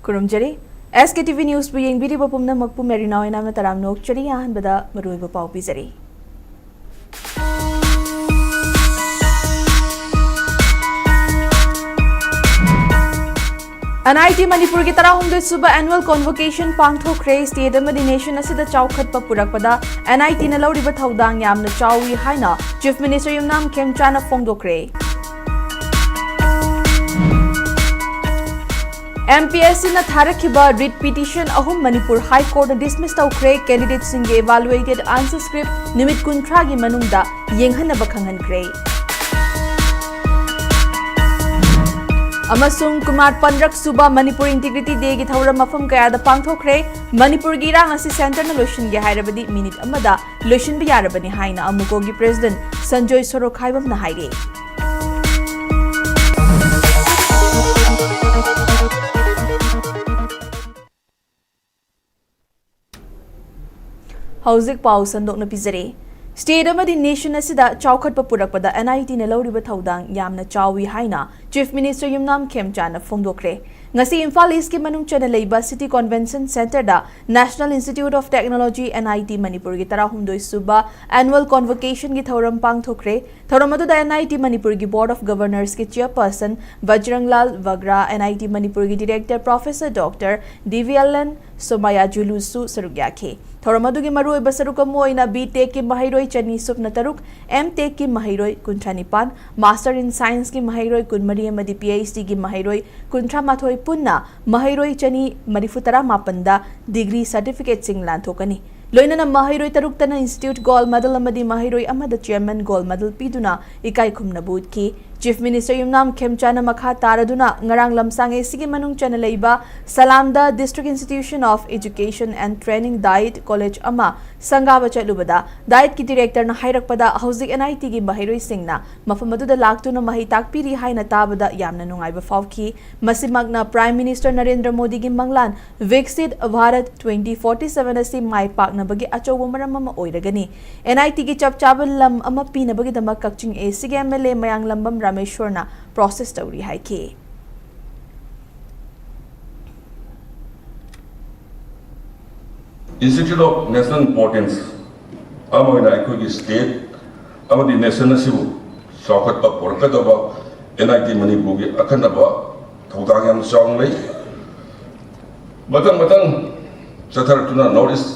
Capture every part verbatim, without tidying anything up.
ꯈꯨꯔꯨꯝꯖꯔꯤ꯫ ꯑꯦꯁ ꯀꯦ T V ꯅ꯭ꯌꯨꯁꯄꯨ ꯌꯦꯡꯕꯤꯔꯤꯕ ꯄꯨꯝꯅꯃꯛꯄꯨ Marina ꯑꯣꯏꯅ ꯇꯔꯥꯝꯅ ꯑꯣꯛꯆꯔꯤ꯫ ꯑꯍꯥꯟꯕꯗ ꯃꯔꯨꯑꯣꯏꯕ ꯄꯥꯎ ꯄꯤꯖꯔꯤ꯫ ꯑꯦꯟ ꯑꯥꯏ ꯇꯤ ꯃꯅꯤꯄꯨꯔꯒꯤ ꯇꯔꯥꯍꯨꯝꯗꯣꯏ ꯁꯨꯕ annual convocation ꯄꯥꯡꯊꯣꯛꯈ꯭ꯔꯦ꯫ State ꯑꯃꯗꯤ nation ꯑꯁꯤꯗ ꯆꯥꯎꯈꯠꯄ ꯄꯨꯔꯛꯄꯗ ꯑꯦꯟ ꯑꯥꯏ ꯇꯤꯅ ꯂꯧꯔꯤꯕ ꯊꯧꯗꯥꯡ ꯌꯥꯝꯅ ꯆꯥꯎꯏ ꯍꯥꯏꯅ Chief Minister ꯌꯨꯝꯅꯥꯝ ꯈꯦꯝꯆꯥꯅ ꯐꯣꯡꯗꯣꯛꯈ꯭ꯔꯦ꯫ ꯑꯦꯝ ꯄꯤ ꯑꯦꯁ ꯁꯤꯅ ꯊꯥꯔꯛꯈꯤꯕ writ petition ꯑꯍꯨꯝ ꯃꯅꯤꯄꯨꯔ High Courtꯅ dismiss ꯇꯧꯈ꯭ꯔꯦ꯫ Candidateꯁꯤꯡꯒꯤ evaluated answer script ꯅꯨꯃꯤꯠ ꯀꯨꯟꯊ꯭ꯔꯥꯒꯤ ꯃꯅꯨꯡꯗ ꯌꯦꯡꯍꯟꯅꯕ ꯈꯪꯍꯟꯈ꯭ꯔꯦ꯫ ꯑꯃꯁꯨꯡ ꯀꯨꯟꯃꯥꯄꯟꯔꯛ ꯁꯨꯕ ꯃꯅꯤꯄꯨꯔ Integrity Dayꯒꯤ ꯊꯧꯔꯝ ꯃꯐꯝ ꯀꯌꯥꯗ ꯄꯥꯡꯊꯣꯛꯈ꯭ꯔꯦ꯫ ꯃꯅꯤꯄꯨꯔꯒꯤ ꯏꯔꯥꯡ ꯑꯁꯤ centreꯅ ꯂꯣꯏꯁꯤꯟꯒꯦ ꯍꯥꯏꯔꯕꯗꯤ ꯃꯤꯅꯤꯠ ꯑꯃꯗ ꯂꯣꯏꯁꯤꯟꯕ ꯌꯥꯔꯕꯅꯤ ꯍꯥꯏꯅ ꯑꯃꯨꯀꯣꯒꯤ president ꯁꯟꯖꯣꯏ ꯁꯣꯔꯣꯈꯥꯏꯕꯝꯅ ꯍꯥꯏꯔꯤ꯫ ꯍꯧꯖꯤꯛ ꯄꯥꯎ ꯁꯟꯗꯣꯛꯅ ꯄꯤꯖꯔꯤ꯫ State ꯑꯃꯗꯤ nation ꯑꯁꯤꯗ ꯆꯥꯎꯈꯠꯄ ꯄꯨꯔꯛꯄꯗ ꯑꯦꯟ ꯑꯥꯏ ꯇꯤꯅ ꯂꯧꯔꯤꯕ ꯊꯧꯗꯥꯡ ꯌꯥꯝꯅ ꯆꯥꯎꯏ ꯍꯥꯏꯅ Chief Minister ꯌꯨꯝꯅꯥꯝ ꯈꯦꯝꯆꯥꯅ ꯐꯣꯡꯗꯣꯛꯈ꯭ꯔꯦ꯫ ꯉꯁꯤ ꯏꯝꯐꯥꯜ Eastꯀꯤ ꯃꯅꯨꯡ ꯆꯟꯅ ꯂꯩꯕ City Convention Centreꯗ National Institute of Technology, N I T, ꯃꯅꯤꯄꯨꯔꯒꯤ ꯇꯔꯥꯍꯨꯝꯗꯣꯏ ꯁꯨꯕ annual convocationꯒꯤ ꯊꯧꯔꯝ ꯄꯥꯡꯊꯣꯛꯈ꯭ꯔꯦ꯫ ꯊꯧꯔꯝ ꯑꯗꯨꯗ ꯑꯦꯟ ꯑꯥꯏ ꯇꯤ ꯃꯅꯤꯄꯨꯔꯒꯤ Board of Governors ꯀꯤ chairperson Bajranglal Bagra, N I T ꯃꯅꯤꯄꯨꯔꯒꯤ director professor doctor D V L N ꯁꯣꯃꯥꯌꯥꯖꯨꯂꯨꯁꯨ ꯁꯔꯨꯛ ꯌꯥꯈꯤ꯫ ꯊꯧꯔꯝ ꯑꯗꯨꯒꯤ ꯃꯔꯨꯑꯣꯏꯕ ꯁꯔꯨꯛ ꯑꯃ ꯑꯣꯏꯅ B.Tech ꯀꯤ ꯃꯍꯩꯔꯣꯏ ꯆꯅꯤ ꯁꯨꯞꯅ ꯇꯔꯨꯛ, M.Tech ꯀꯤ ꯃꯍꯩꯔꯣꯏ ꯀꯨꯟꯊ꯭ꯔꯥ ꯅꯤꯄꯥꯟ, Master in Science ꯀꯤ ꯃꯍꯩꯔꯣꯏ ꯀꯨꯟꯃꯔꯤ ꯑꯃꯗꯤ P H D ꯒꯤ ꯃꯍꯩꯔꯣꯏ ꯀꯨꯟꯊ꯭ꯔꯥ ꯃꯥꯊꯣꯏ ꯄꯨꯟꯅ ꯃꯍꯩꯔꯣꯏ ꯆꯅꯤ ꯃꯔꯤꯐꯨ ꯇꯔꯥ ꯃꯥꯄꯟꯗ degree certificateꯁꯤꯡ ꯂꯥꯟꯊꯣꯛꯀꯅꯤ꯫ ꯂꯣꯏꯅꯅ ꯃꯍꯩꯔꯣꯏ ꯇꯔꯨꯛꯇꯅ institute gold medal ꯑꯃꯗꯤ ꯃꯍꯩꯔꯣꯏ ꯑꯃꯗ chairman gold medal ꯄꯤꯗꯨꯅ ꯏꯀꯥꯏ ꯈꯨꯝꯅꯕ ꯎꯠꯈꯤ꯫ Chief Minister ꯌꯨꯝꯅꯥꯝ ꯈꯦꯝꯆꯥꯅ ꯃꯈꯥ ꯇꯥꯔꯗꯨꯅ ꯉꯔꯥꯡ ꯂꯝꯁꯥꯡ ꯑꯦ ꯁꯤꯒꯤ ꯃꯅꯨꯡ ꯆꯟꯅ ꯂꯩꯕ ꯁꯂꯥꯝꯗ District Institution of Education and Training DIET College ꯑꯃ ꯁꯪꯒꯥꯕ ꯆꯠꯂꯨꯕꯗ DIETꯀꯤ directorꯅ ꯍꯥꯏꯔꯛꯄꯗ ꯍꯧꯖꯤꯛ N I Tꯒꯤ ꯃꯍꯩꯔꯣꯏꯁꯤꯡꯅ ꯃꯐꯝ ꯑꯗꯨꯗ ꯂꯥꯛꯇꯨꯅ ꯃꯍꯩ ꯇꯥꯛꯄꯤꯔꯤ ꯍꯥꯏꯅ ꯇꯥꯕꯗ ꯌꯥꯝꯅ ꯅꯨꯡꯉꯥꯏꯕ ꯐꯥꯎꯈꯤ꯫ ꯃꯁꯤꯃꯛꯅ Prime Minister ꯅꯔꯦꯟꯗ꯭ꯔ ꯃꯣꯗꯤꯒꯤ ꯃꯪꯂꯥꯟ Viksit Bharat twenty forty seven ꯑꯁꯤ ꯃꯥꯏ ꯄꯥꯛꯅꯕꯒꯤ ꯑꯆꯧꯕ ꯃꯔꯝ ꯑꯃ ꯑꯣꯏꯔꯒꯅꯤ꯫ N I Tꯒꯤ ꯆꯞ ꯆꯥꯕ ꯂꯝ ꯑꯃ ꯄꯤꯅꯕꯒꯤꯗꯃꯛ ꯀꯛꯆꯤꯡ ꯑꯦ ꯁꯤꯒꯤ M L A Mayanglambam ꯔꯥꯃꯦꯁ꯭ꯋꯔꯅ process ꯇꯧꯔꯤ ꯍꯥꯏꯈꯤ꯫ Institute of National Importance ꯑꯃ ꯑꯣꯏꯅ ꯑꯩꯈꯣꯏꯒꯤ state ꯑꯃꯗꯤ nation ꯑꯁꯤꯕꯨ ꯆꯥꯎꯈꯠꯄ ꯄꯨꯔꯛꯀꯗꯕ ꯑꯦꯟ ꯑꯥꯏ ꯇꯤ ꯃꯅꯤꯄꯨꯔꯒꯤ ꯑꯈꯟꯅꯕ ꯊꯧꯗꯥꯡ ꯌꯥꯝ ꯆꯥꯎꯅ ꯂꯩ꯫ ꯃꯊꯪ ꯃꯊꯪ ꯆꯠꯊꯔꯛꯇꯨꯅ North East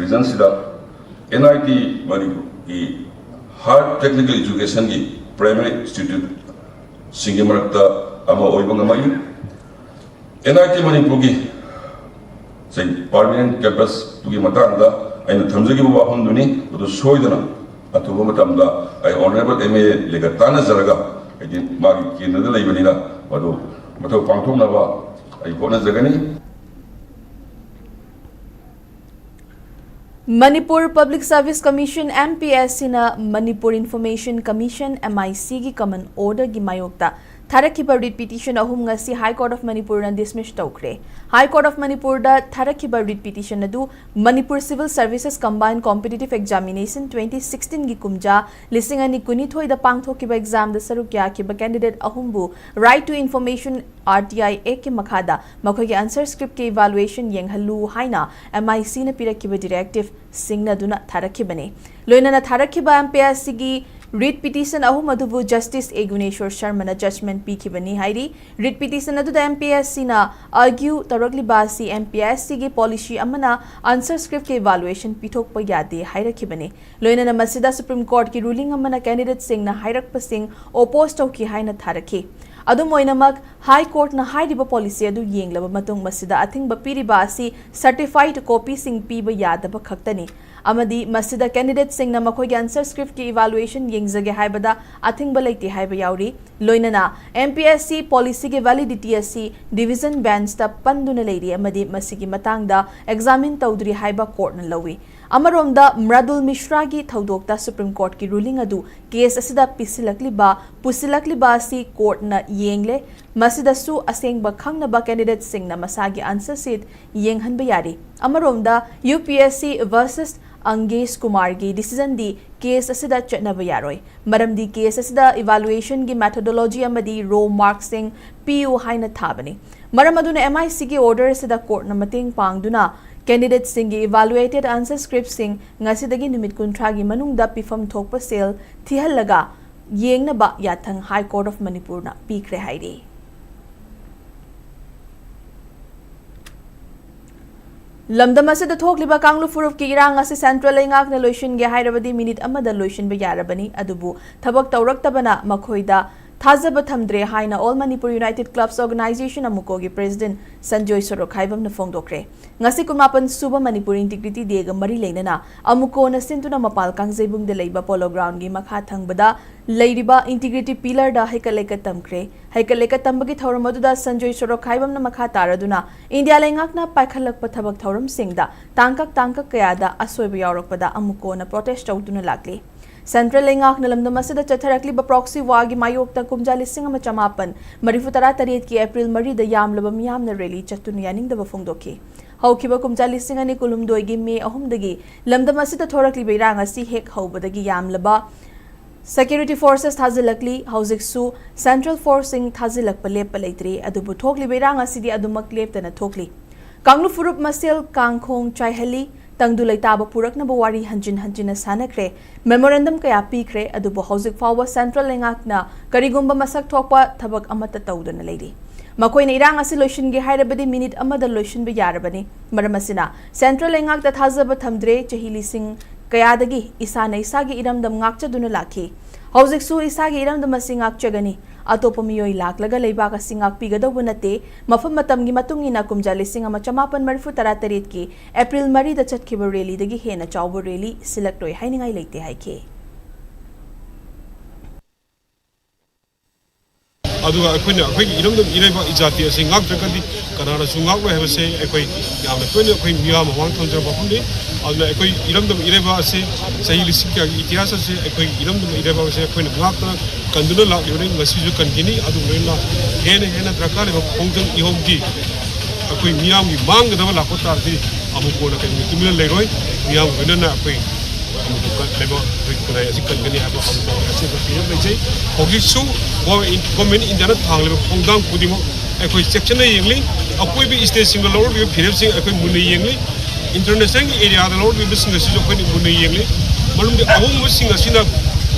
regionꯁꯤꯗ ꯑꯦꯟ ꯑꯥꯏ ꯇꯤ ꯃꯅꯤꯄꯨꯔꯒꯤ higher technical educationꯒꯤ primary instituteꯁꯤꯡꯒꯤ ꯃꯔꯛꯇ ꯑꯃ ꯑꯣꯏꯕ ꯉꯝꯃꯛꯏ꯫ ꯑꯦꯟ ꯑꯥꯏ ꯇꯤ ꯃꯅꯤꯄꯨꯔꯒꯤ ꯁꯤ permanent campusꯇꯨꯒꯤ ꯃꯇꯥꯡꯗ ꯑꯩꯅ ꯊꯝꯖꯈꯤꯕ ꯋꯥꯐꯝꯗꯨꯅꯤ꯫ ꯃꯗꯨ ꯁꯣꯏꯗꯅ ꯑꯊꯨꯕ ꯃꯇꯝꯗ ꯑꯩ Honourable M A Lꯒ ꯇꯥꯟꯅꯖꯔꯒ, ꯍꯥꯏꯗꯤ ꯃꯥꯒꯤ ꯀꯦꯟꯗ꯭ꯔꯗ ꯂꯩꯕꯅꯤꯅ, ꯃꯗꯨ ꯃꯊꯧ ꯄꯥꯡꯊꯣꯛꯅꯕ ꯑꯩ ꯍꯣꯠꯅꯖꯒꯅꯤ꯫ Manipur Public Service Commission, M P S Cꯅ Manipur Information Commission, M I Cꯒꯤ common orderꯒꯤ ꯃꯥꯌꯣꯛꯇ ꯊꯥꯔꯛꯈꯤꯕ writ petition ꯑꯍꯨꯝ ꯉꯁꯤ High Court of Manipurꯅ dismiss ꯇꯧꯈ꯭ꯔꯦ꯫ High Court of Manipurꯗ ꯊꯥꯔꯛꯈꯤꯕ writ petition ꯑꯗꯨ Manipur Civil Services Combined Competitive Examination twenty sixteenꯒꯤ ꯀꯨꯝꯖꯥ ꯂꯤꯁꯤꯡ ꯑꯅꯤ ꯀꯨꯟꯅꯤꯊꯣꯏꯗ ꯄꯥꯡꯊꯣꯛꯈꯤꯕ examꯗ ꯁꯔꯨꯛ ꯌꯥꯈꯤꯕ candidate ꯑꯍꯨꯝꯕꯨ Right to Information, R T I Actꯀꯤ ꯃꯈꯥꯗ ꯃꯈꯣꯏꯒꯤ answer scriptꯀꯤ evaluation ꯌꯦꯡꯍꯜꯂꯨ ꯍꯥꯏꯅ M I Cꯅ ꯄꯤꯔꯛꯈꯤꯕ directive ꯁꯤꯡꯅꯗꯨꯅ ꯊꯥꯔꯛꯈꯤꯕꯅꯤ꯫ ꯂꯣꯏꯅꯅ ꯊꯥꯔꯛꯈꯤꯕ M P S Cꯒꯤ writ petition ꯑꯍꯨꯝ ꯑꯗꯨꯕꯨ Justice A Guneshwar Sharmana judgment ꯄꯤꯈꯤꯕꯅꯤ ꯍꯥꯏꯔꯤ꯫ Writ petition ꯑꯗꯨꯗ M P S Cꯅ argue ꯇꯧꯔꯛꯂꯤꯕ ꯑꯁꯤ M P S Cꯒꯤ policy ꯑꯃꯅ answer scriptꯀꯤ evaluation ꯄꯤꯊꯣꯛꯄ ꯌꯥꯗꯦ ꯍꯥꯏꯔꯛꯈꯤꯕꯅꯤ꯫ ꯂꯣꯏꯅꯅ ꯃꯁꯤꯗ Supreme Courtꯀꯤ ruling ꯑꯃꯅ candidateꯁꯤꯡꯅ ꯍꯥꯏꯔꯛꯄꯁꯤꯡ oppose ꯇꯧꯈꯤ ꯍꯥꯏꯅ ꯊꯥꯔꯛꯈꯤ꯫ ꯑꯗꯨꯝ ꯑꯣꯏꯅꯃꯛ, High Courtꯅ ꯍꯥꯏꯔꯤꯕ policy ꯑꯗꯨ ꯌꯦꯡꯂꯕ ꯃꯇꯨꯡ, ꯃꯁꯤꯗ ꯑꯊꯤꯡꯕ ꯄꯤꯔꯤꯕ ꯑꯁꯤ certified copyꯁꯤꯡ ꯄꯤꯕ ꯌꯥꯗꯕ ꯈꯛꯇꯅꯤ ꯑꯃꯗꯤ ꯃꯁꯤꯗ candidateꯁꯤꯡꯅ ꯃꯈꯣꯏꯒꯤ answer scriptꯀꯤ evaluation ꯌꯦꯡꯖꯒꯦ ꯍꯥꯏꯕꯗ ꯑꯊꯤꯡꯕ ꯂꯩꯇꯦ ꯍꯥꯏꯕ ꯌꯥꯎꯔꯤ꯫ ꯂꯣꯏꯅꯅ M P S C policyꯒꯤ validity ꯑꯁꯤ division benchꯇ ꯄꯟꯗꯨꯅ ꯂꯩꯔꯤ ꯑꯃꯗꯤ ꯃꯁꯤꯒꯤ ꯃꯇꯥꯡꯗ examine ꯇꯧꯗ꯭ꯔꯤ ꯍꯥꯏꯕ courtꯅ ꯂꯧꯏ꯫ ꯑꯃꯔꯣꯝꯗ, ꯃ꯭ꯔꯗꯨꯜ ꯃꯤꯁ꯭ꯔꯥꯒꯤ ꯊꯧꯗꯣꯛꯇ Supreme Courtꯀꯤ ruling ꯑꯗꯨ case ꯑꯁꯤꯗ ꯄꯤꯁꯤꯜꯂꯛꯂꯤꯕ, ꯄꯨꯁꯤꯜꯂꯛꯂꯤꯕ ꯑꯁꯤ courtꯅ ꯌꯦꯡꯂꯦ꯫ ꯃꯁꯤꯗꯁꯨ ꯑꯁꯦꯡꯕ ꯈꯪꯅꯕ candidateꯁꯤꯡꯅ ꯃꯁꯥꯒꯤ answer sheet ꯌꯦꯡꯍꯟꯕ ꯌꯥꯔꯤ꯫ ꯑꯃꯔꯣꯝꯗ, U P S C versus Angesh Kumarꯒꯤ decisionꯗꯤ case ꯑꯁꯤꯗ ꯆꯠꯅꯕ ꯌꯥꯔꯣꯏ꯫ ꯃꯔꯝꯗꯤ case ꯑꯁꯤꯗ evaluationꯒꯤ methodology ꯑꯃꯗꯤ raw markꯁꯤꯡ ꯄꯤꯌꯨ ꯍꯥꯏꯅ ꯊꯥꯕꯅꯤ꯫ ꯃꯔꯝ ꯑꯗꯨꯅ M I Cꯒꯤ order ꯑꯁꯤꯗ courtꯅ ꯃꯇꯦꯡ ꯄꯥꯡꯗꯨꯅ Candidatesꯁꯤꯡꯒꯤ evaluated answer scriptꯁꯤꯡ ꯉꯁꯤꯗꯒꯤ ꯅꯨꯃꯤꯠ ꯀꯨꯟꯊ꯭ꯔꯥꯒꯤ ꯃꯅꯨꯡꯗ ꯄꯤꯐꯝ ꯊꯣꯛꯄ ꯁꯦꯜ ꯊꯤꯍꯜꯂꯒ ꯌꯦꯡꯅꯕ ꯌꯥꯊꯪ High Court of Manipurꯅ ꯄꯤꯈ꯭ꯔꯦ ꯍꯥꯏꯔꯤ꯫ ꯂꯝꯗꯝ ꯑꯁꯤꯗ ꯊꯣꯛꯂꯤꯕ ꯀꯥꯡꯂꯨꯞ ꯐꯨꯔꯨꯞꯀꯤ ꯏꯔꯥꯡ ꯑꯁꯤ central ꯂꯩꯉꯥꯛꯅ ꯂꯣꯏꯁꯤꯟꯒꯦ ꯍꯥꯏꯔꯕꯗꯤ ꯃꯤꯅꯤꯠ ꯑꯃꯗ ꯂꯣꯏꯁꯤꯟꯕ ꯌꯥꯔꯕꯅꯤ, ꯑꯗꯨꯕꯨ ꯊꯕꯛ ꯇꯧꯔꯛꯇꯕꯅ ꯃꯈꯣꯏꯗ ꯊꯥꯖꯕ ꯊꯝꯗ꯭ꯔꯦ ꯍꯥꯏꯅ All Manipur United Clubs Organisation, ꯑꯃꯨꯀꯣꯒꯤ president Sanjoy ꯁꯣꯔꯣꯛꯈꯥꯏꯕꯝꯅ ꯐꯣꯡꯗꯣꯛꯈ꯭ꯔꯦ꯫ ꯉꯁꯤ ꯀꯨꯟꯃꯥꯄꯟ ꯁꯨꯕ Manipur Integrity Dayꯒ ꯃꯔꯤ ꯂꯩꯅꯅ ꯑꯃꯨꯀꯣꯅ ꯁꯤꯟꯗꯨꯅ ꯃꯄꯥꯜ ꯀꯥꯡꯖꯩꯕꯨꯡꯗ ꯂꯩꯕ Polo Groundꯒꯤ ꯃꯈꯥ ꯊꯪꯕꯗ ꯂꯩꯔꯤꯕ Integrity Pillarꯗ ꯍꯩꯀꯠ ꯂꯩꯀꯠ ꯇꯝꯈ꯭ꯔꯦ꯫ ꯍꯩꯀꯠ ꯂꯩꯀꯠ ꯇꯝꯕꯒꯤ ꯊꯧꯔꯝ ꯑꯗꯨꯗ ꯁꯟꯖꯣꯏ ꯁꯣꯔꯣꯛꯈꯥꯏꯕꯝꯅ ꯃꯈꯥ ꯇꯥꯔꯗꯨꯅ ꯏꯟꯗꯤꯌꯥ ꯂꯩꯉꯥꯛꯅ ꯄꯥꯏꯈꯠꯂꯛꯄ ꯊꯕꯛ ꯊꯧꯔꯝꯁꯤꯡꯗ ꯇꯥꯡꯀꯛ ꯇꯥꯡꯀꯛ ꯀꯌꯥꯗ ꯑꯁꯣꯏꯕ ꯌꯥꯎꯔꯛꯄꯗ ꯑꯃꯨꯀꯣꯅ protest ꯇꯧꯗꯨꯅ ꯂꯥꯛꯂꯤ꯫ Central ꯂꯩꯉꯥꯛꯅ ꯂꯝꯗꯝ ꯑꯁꯤꯗ ꯆꯠꯊꯔꯛꯂꯤꯕ proxy warꯒꯤ ꯃꯥꯌꯣꯛꯇ ꯀꯨꯝꯖꯥ ꯂꯤꯁꯤꯡ ꯑꯃ ꯆꯃꯥꯄꯟ ꯃꯔꯤꯐꯨ ꯇꯔꯥ ꯇꯔꯦꯠꯀꯤ April ꯃꯔꯤꯗ ꯌꯥꯝꯂꯕ ꯃꯤꯌꯥꯝꯅ rally ꯆꯠꯇꯨꯅ ꯌꯥꯅꯤꯡꯗꯕ ꯐꯣꯡꯗꯣꯛꯈꯤ꯫ ꯍꯧꯈꯤꯕ ꯀꯨꯝꯖꯥ ꯂꯤꯁꯤꯡ ꯑꯅꯤ ꯀꯨꯟꯍꯨꯝꯗꯣꯏꯒꯤ May ꯑꯍꯨꯝꯗꯒꯤ ꯂꯝꯗꯝ ꯑꯁꯤꯗ ꯊꯣꯔꯛꯂꯤꯕ ꯏꯔꯥꯡ ꯑꯁꯤ ꯍꯦꯛ ꯍꯧꯕꯗꯒꯤ ꯌꯥꯝꯂꯕ security forces ꯊꯥꯖꯤꯜꯂꯛꯂꯤ꯫ ꯍꯧꯖꯤꯛꯁꯨ central forceꯁꯤꯡ ꯊꯥꯖꯤꯜꯂꯛꯄ ꯂꯦꯞꯄ ꯂꯩꯇ꯭ꯔꯤ, ꯑꯗꯨꯕꯨ ꯊꯣꯛꯂꯤꯕ ꯏꯔꯥꯡ ꯑꯁꯤꯗꯤ ꯑꯗꯨꯃꯛ ꯂꯦꯞꯇꯅ ꯊꯣꯛꯂꯤ꯫ ꯀꯥꯡꯂꯨꯞ ꯐꯨꯔꯨꯞ ꯃꯁꯦꯜ ꯀꯥꯡꯈꯣꯡ ꯆꯥꯏꯍꯜꯂꯤ, ꯇꯪꯗꯨ ꯂꯩꯇꯥꯕ ꯄꯨꯔꯛꯅꯕ ꯋꯥꯔꯤ ꯍꯟꯖꯤꯟ ꯍꯟꯖꯤꯟꯅ ꯁꯥꯟꯅꯈ꯭ꯔꯦ, memorandum ꯀꯌꯥ ꯄꯤꯈ꯭ꯔꯦ, ꯑꯗꯨꯕꯨ ꯍꯧꯖꯤꯛ ꯐꯥꯎꯕ central ꯂꯩꯉꯥꯛꯅ ꯀꯔꯤꯒꯨꯝꯕ ꯃꯁꯛ ꯊꯣꯛꯄ ꯊꯕꯛ ꯑꯃꯠꯇ ꯇꯧꯗꯨꯅ ꯂꯩꯔꯤ꯫ ꯃꯈꯣꯏꯅ ꯏꯔꯥꯡ ꯑꯁꯤ ꯂꯣꯏꯁꯤꯟꯒꯦ ꯍꯥꯏꯔꯕꯗꯤ ꯃꯤꯅꯤꯠ ꯑꯃꯗ ꯂꯣꯏꯁꯤꯟꯕ ꯌꯥꯔꯕꯅꯤ꯫ ꯃꯔꯝ ꯑꯁꯤꯅ central ꯂꯩꯉꯥꯛꯇ ꯊꯥꯖꯕ ꯊꯝꯗ꯭ꯔꯦ꯫ ꯆꯍꯤ ꯂꯤꯁꯤꯡ ꯀꯌꯥꯗꯒꯤ ꯏꯁꯥꯅ ꯏꯁꯥꯒꯤ ꯏꯔꯝꯗꯝ ꯉꯥꯛꯆꯗꯨꯅ ꯂꯥꯛꯈꯤ꯫ ꯍꯧꯖꯤꯛꯁꯨ ꯏꯁꯥꯒꯤ ꯏꯔꯝꯗꯝ ꯑꯁꯤ ꯉꯥꯛꯆꯒꯅꯤ꯫ ꯑꯇꯣꯞꯄ ꯃꯤꯑꯣꯏ ꯂꯥꯛꯂꯒ ꯂꯩꯕꯥꯛ ꯑꯁꯤ ꯉꯥꯛꯄꯤꯒꯗꯧꯕ ꯅꯠꯇꯦ꯫ ꯃꯐꯝ ꯃꯇꯝꯒꯤ ꯃꯇꯨꯡ ꯏꯟꯅ ꯀꯨꯝꯖꯥ ꯂꯤꯁꯤꯡ ꯑꯃ ꯆꯃꯥꯄꯟ ꯃꯔꯤꯐꯨ ꯇꯔꯥ ꯇꯔꯦꯠꯀꯤ April ꯃꯔꯤꯗ ꯆꯠꯈꯤꯕ rallyꯗꯒꯤ ꯍꯦꯟꯅ ꯆꯥꯎꯕ rally ꯁꯤꯜꯂꯛꯂꯣꯏ ꯍꯥꯏꯅꯤꯡꯉꯥꯏ ꯂꯩꯇꯦ ꯍꯥꯏꯈꯤ꯫ ꯑꯗꯨꯒ ꯑꯩꯈꯣꯏꯅ ꯑꯩꯈꯣꯏꯒꯤ ꯏꯔꯝꯗꯝ ꯏꯔꯩꯕꯥꯛ ꯏꯖꯥꯇꯤ ꯑꯁꯤ ꯉꯥꯛꯇ꯭ꯔꯒꯗꯤ ꯀꯅꯥꯅꯁꯨ ꯉꯥꯛꯂꯣꯏ ꯍꯥꯏꯕꯁꯦ ꯑꯩꯈꯣꯏ ꯌꯥꯝꯅ ꯇꯣꯏꯅ ꯑꯩꯈꯣꯏ ꯃꯤꯌꯥꯝ ꯃꯃꯥꯡ ꯊꯝꯖꯔꯕ ꯃꯐꯝꯅꯤ꯫ ꯑꯗꯨꯅ ꯑꯩꯈꯣꯏ ꯏꯔꯝꯗꯝ ꯏꯔꯩꯕꯥꯛ ꯑꯁꯤ ꯆꯍꯤ ꯂꯤꯁꯤꯡ ꯀꯌꯥꯒꯤ ꯏꯇꯤꯍꯥꯁ ꯑꯁꯤ ꯑꯩꯈꯣꯏꯒꯤ ꯏꯔꯝꯗꯝ ꯏꯔꯩꯕꯥꯛ ꯑꯁꯤ ꯑꯩꯈꯣꯏꯅ ꯉꯥꯛꯇꯅ ꯀꯟꯗꯨꯅ ꯂꯥꯛꯂꯤꯕꯅꯤ, ꯉꯁꯤꯁꯨ ꯀꯟꯈꯤꯅꯤ꯫ ꯑꯗꯨꯒ ꯂꯣꯏꯅꯅ ꯍꯦꯟꯅ ꯍꯦꯟꯅ ꯗꯔꯀꯥꯔ ꯂꯩꯕ ꯈꯣꯡꯖꯪ ꯏꯍꯧꯒꯤ ꯑꯩꯈꯣꯏ ꯃꯤꯌꯥꯝꯒꯤ ꯃꯥꯡꯒꯗꯕ ꯂꯥꯛꯄ ꯇꯥꯔꯗꯤ ꯑꯃꯨꯛ ꯀꯣꯟꯅ ꯀꯔꯤꯒꯨꯝꯕ ꯇꯨꯃꯤꯟꯅ ꯂꯩꯔꯣꯏ꯫ ꯃꯤꯌꯥꯝꯒ ꯂꯣꯏꯅꯅ ꯑꯩꯈꯣꯏ ꯑꯃꯨꯛ ꯂꯩꯕꯥꯛ ꯑꯩꯈꯣꯏ ꯈꯨꯟꯅꯥꯏ ꯑꯁꯤ ꯀꯟꯒꯅꯤ ꯍꯥꯏꯕ ꯑꯃꯨꯛ ꯑꯆꯦꯠꯄ ꯐꯤꯔꯦꯞ ꯂꯩꯖꯩ꯫ ꯍꯧꯖꯤꯛꯁꯨ ꯒꯣ-, ꯒꯣꯔꯃꯦꯟ ꯏꯟꯗꯤꯌꯥꯅ ꯊꯥꯡꯂꯤꯕ ꯈꯣꯡꯊꯥꯡ ꯈꯨꯗꯤꯡꯃꯛ ꯑꯩꯈꯣꯏ ꯆꯦꯛꯁꯤꯟꯅ ꯌꯦꯡꯂꯤ꯫ ꯑꯀꯣꯏꯕ ꯏꯁꯇꯦꯠꯁꯤꯡꯒ ꯂꯧꯔꯛꯂꯤꯕ ꯐꯤꯔꯦꯞꯁꯤꯡ ꯑꯩꯈꯣꯏ ꯃꯨꯟꯅ ꯌꯦꯡꯂꯤ꯫ ꯏꯟꯇꯔꯅꯦꯁꯅꯦꯜꯒꯤ ꯑꯦꯔꯤꯌꯥꯗ ꯂꯧꯔꯛꯂꯤꯕꯁꯤꯡ ꯑꯁꯤꯁꯨ ꯑꯩꯈꯣꯏꯅ ꯃꯨꯟꯅ ꯌꯦꯡꯂꯤ꯫ ꯃꯔꯝꯗꯤ ꯑꯍꯣꯡꯕꯁꯤꯡ ꯑꯁꯤꯅ